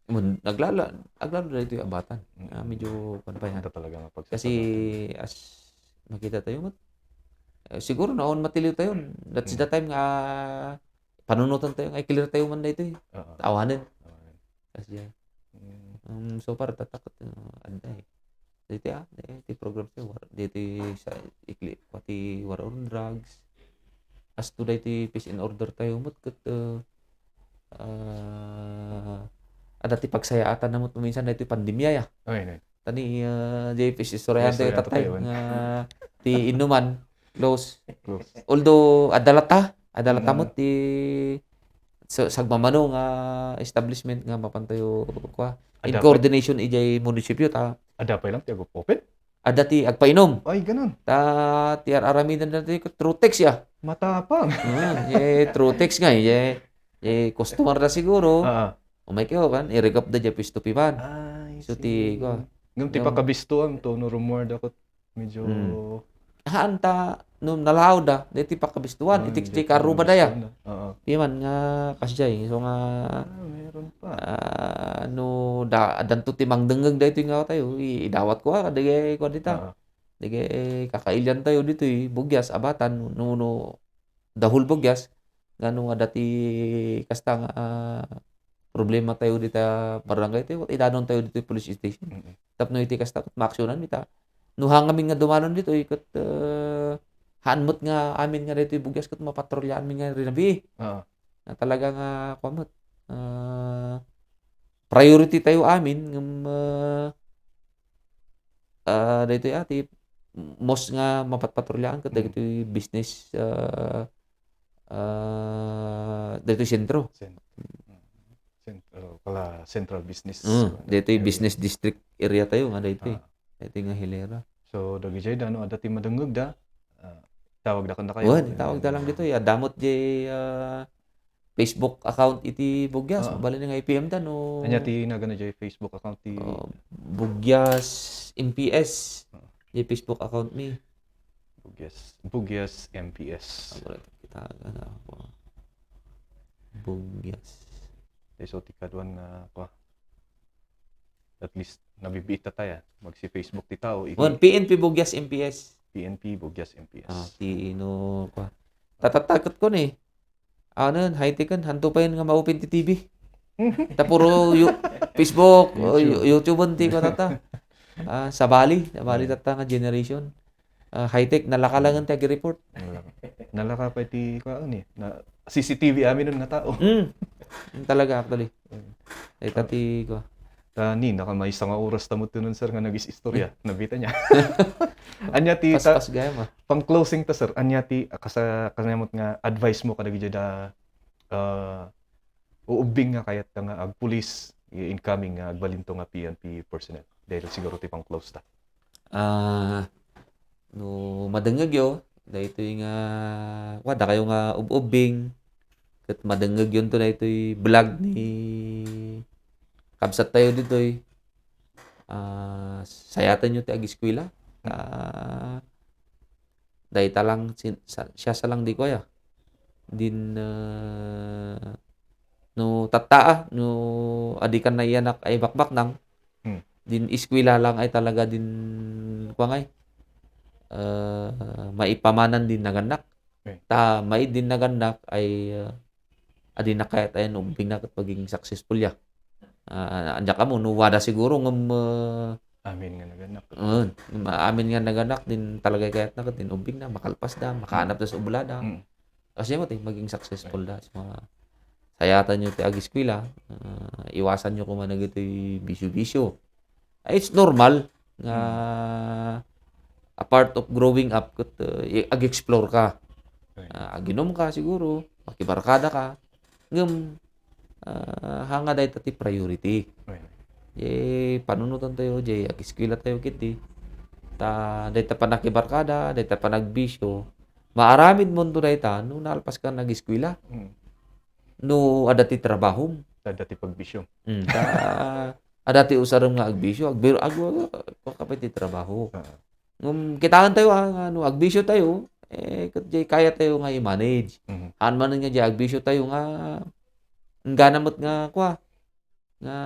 Mun, naglala-, aglalo na ditoy Abatan. Mm. Ah, medyo, kuwan pa yan. Ito talaga nga Kasi, pagsasagutan. As makita tayo, mat-, eh, siguro naon matiliw tayo. That's the Mm. time nga panunutan tayo, nga i-clear tayo man daytoy. Oo. Awanen. Awanen. Kasi, Mm. um, so far, tatakot, uh, adda eh. Daytoy, ah, eh, ti program tayo, war, daytoy sa ikli, pati war on drugs. As to daytoy peace and order tayo, mut ket, uh, uh, adda ti pagsayaatan na mut, minsan daytoy pandemya, ya. Ay, nay. Tani, ah, J P, istoryahan tayo, istoryahan tatay, tayo, nga ti inuman, close. Close. Although, adda latta, adda latta Mm. mo ti, so, sagmamano nga establishment nga mapan tayo, kwa, in Adda pa- coordination ijay munisipyo, ta. Adda pay lang ti ag-open? Adda ti agpainom. Ay, ganun. Ta, ti ar-aramidan na ti Trotex, ya. Matapang. Ah, eh, Trotex nga, eh, eh, customer na siguro. Ah. Umay kayo, kan? I-regap da dya pisto piman. Ay, So, ti, sige. Kwa, Ngem ti yung pakabistoan to, no, rumor da ko, medyo Hmm. Haan ta, no nalaawda, daytoy pakabistuan, iti kay kaarruba daya. Piman nga kasdiay, so nga, ah, no, da, addanto ti mangdengngeg daytoy nga tayo, i-, idawat ko, ah, dagiti kuan dita. Dagiti kakailian tayo ditoy, Bugyas, Abatan, no, no, the whole Bugyas, nga no, adda ti kasta nga, ah, problema tayo dita barangay tayo, idanon tayo ditoy police station. Tapno iti kasta, ket maaksyonan mi ta. No, hangamin nga dumanon ditoy, ket, ah, haan met nga amin nga daytoy Bugyas, ket mapatrolyaanmi nga rinabii. Nga talaga nga, kuan met, ah, priority tayo amin, ngem, ah, ah, daytoy ati, most nga mapatpatrolyaan ket dagitoy business, ah, ah, daytoy sentro. Cen-, cen-, oh, kala central business, Mm, ah, daytoy area. Business district area tayo nga daytoy. Ah. Daytoy nga hilera. So, dagijay da, no, adda ti madengngegda, ah, tawagda kanda kayo. Wen, tawagda lang ditoy. Adda met jay, ah, Facebook account iti Bugyas. Oo. Bali nga i-P M da, no? Ania ti nagana jay Facebook account ti Oh, Bugyas M P S. Oo. Jay Facebook account mi. Bugyas, Bugyas M P S. Ako lang kita, ano, ako. Bugyas. Di, so, ti kaduan nga, kwa. At least, nabibiit ta tayo. Magsi-Facebook ti tao, iti Wen, P N P Bugyas M P S. P N P Bugyas M P S. Ah, ti ino, kwa. Tatatakot ko ni. Ano yun, high-tech yun, hanto pa yun nga ma-open ti T V. Ta puro you-, Facebook, o, YouTube. You-, YouTube ti ko tata. Ah, sabali, sabali tata nga generation. Ah, high-tech, nalaka lang ti agi-report. Nalaka. Nalaka pa iti, kuan, eh, na, C C T V amin nun nga tao. Mm. Yun talaga, actually. Mm. Ay, tati, kuan. Ta, ni, nakamaysa nga oras ta met nun, sir, nga nagis-istorya. Nabita niya. Anya ti ta-, Paspas gayam, ah. Pang-closing ta, sir, anya ti, ah, kasa-, kasamot nga advice mo kadagiti da, ah, uubbing nga kayat nga agpulis, i-, incoming nga agbalinto nga P N P personnel. Dahil siguro ti pang-close ta. Ah, no madengngegyo, daytoy nga, wa, dakayo nga ub-ubbing, ket madengngegyonto daytoy vlog ni kabsat tayo ditoy. Ah, sayatenyo ti agiskwela. Ah, dayta lang sin-, sa-, siya sa lang di ko ya. Din, ah, no tatta, ah, no adikan na iyanak ay bakbaknang, Hmm. din eskwela lang ay talaga din, kuan ngay, ah, maipamanan din nagannak. Okay. Ta, maid din nagannak ay, ah, adi na kayat ayan ubbing na ket maging successful ya. Ah, anya kamo, no wada siguro ngem, ah, Amin nga nagannak. Un, amin nga nagannak, din talaga kayat na ket din ubbing na, makalpas da, makaanap da sa ublada. Mm. Kasi mo, ti, maging successful da. So, ah, sayatenyo ti agiskwela, ah, iwasanyo koma dagitoy bisyo-bisyo. Ah, it's normal nga Mm. a part of growing up ket, uh, i-, ag-explore ka. Right. Ah, aginom ka siguro, makibarkada ka. Ngem, ah, haan nga dayta ti priority. Right. Jay panunotan tayo, jay agiskwela tayo ketdi. Ta dayta panakibarkada, dayta panagbisyo, maaramid monto dayta no nalpas ka nga agiskwela. Mm. No adda ti trabahom. Adda ti pagbisyo. Mm, ta adda ti usarem nga agbisyo, agbir-, ag-, ag-, kapay ti trabaho. Ah. Ngem, kitaentayo, ah, nga no agbisyo tayo, eh, ket jay kayatayo nga i-manage. Mhm. Haan manen nga jay agbisyo tayo nga enggana met nga, kua, nga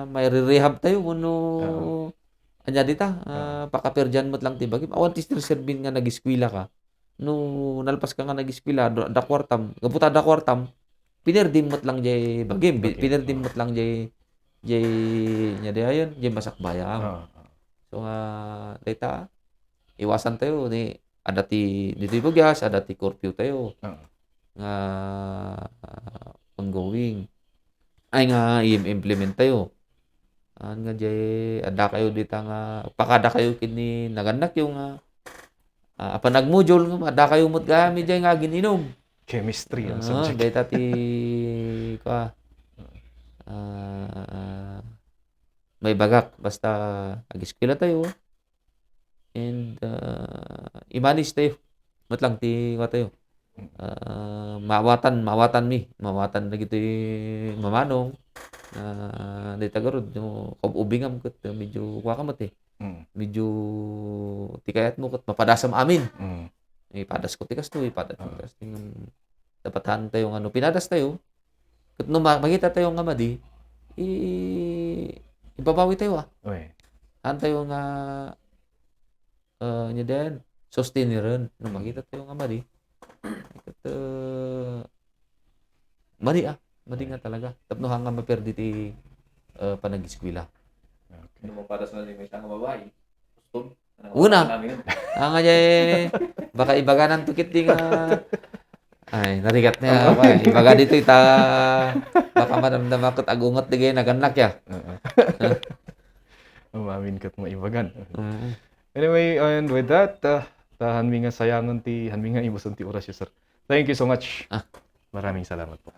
maire-rehab tayo wenno Oo. ania dita, ah, Oo. pakaperdian met lang ti bagim. Awan ti serserbin nga nagiskwela ka. No nalpas ka nga nagiskwela, da, da kuartam. Gapu ta da kuartam, pinerdim met lang jay bagim, bi-, Bagim, pinerdim oo. met lang jay, jay, ania di ayon, jay masakbayam. Oo, oo. So nga, dayta, iwasan tayo ni, adda ti, ditoy Bugyas, adda ti curfew tayo. Oo. Nga, ah, ongoing. Ay, nga i-implement tayo. Haan nga jay, adda kayo dita nga, pakada kayo ken ni nagannakyo nga, ah, apan nagmodule nga, adda kayo met gayam jay nga agin-inom. Chemistry ang Ah, subject. Dayta ti, kua, ah, maibagak, basta agiskwela tayo, and, ah, i-manage tayo. Met lang ti, kua tayo. Ah, maawatan, maawatanmi, maawatan dagitoy mamano. Ah, dayta garud, no, kaub-ubingam ket, medyo, kua ka met, eh. Mm. Medyo, ti kayatmo ket mapadasam amin. Mm. Ipadasko ti kastoy, ipadas ti kastoy. Dapat haan tayo nga no pinadas tayo, ket no ma-, makita tayo nga madi, i-, ibabawi tayo, ah. Haan tayo nga, ah, nya den, sustiniren. No makita tayo nga madi, ket, ah, madi, ah. Madi nga talaga. Tapno haan nga maperdi ti, ah, panagiskwela. Okay. No mapadas na ni may tanga babae, gusto. Una. Ang nga, baka ibaganan to kit di nga, ay, narigat niya. Ibaga dito ita, baka madamdama ket agunget di gay nagannak ya. Umamin ket maibagan. Anyway, and with that, uh, ta hanmi nga sayangan ti, hanmi nga ibuson ti oras, sir. Thank you so much. Ah. Maraming salamat po.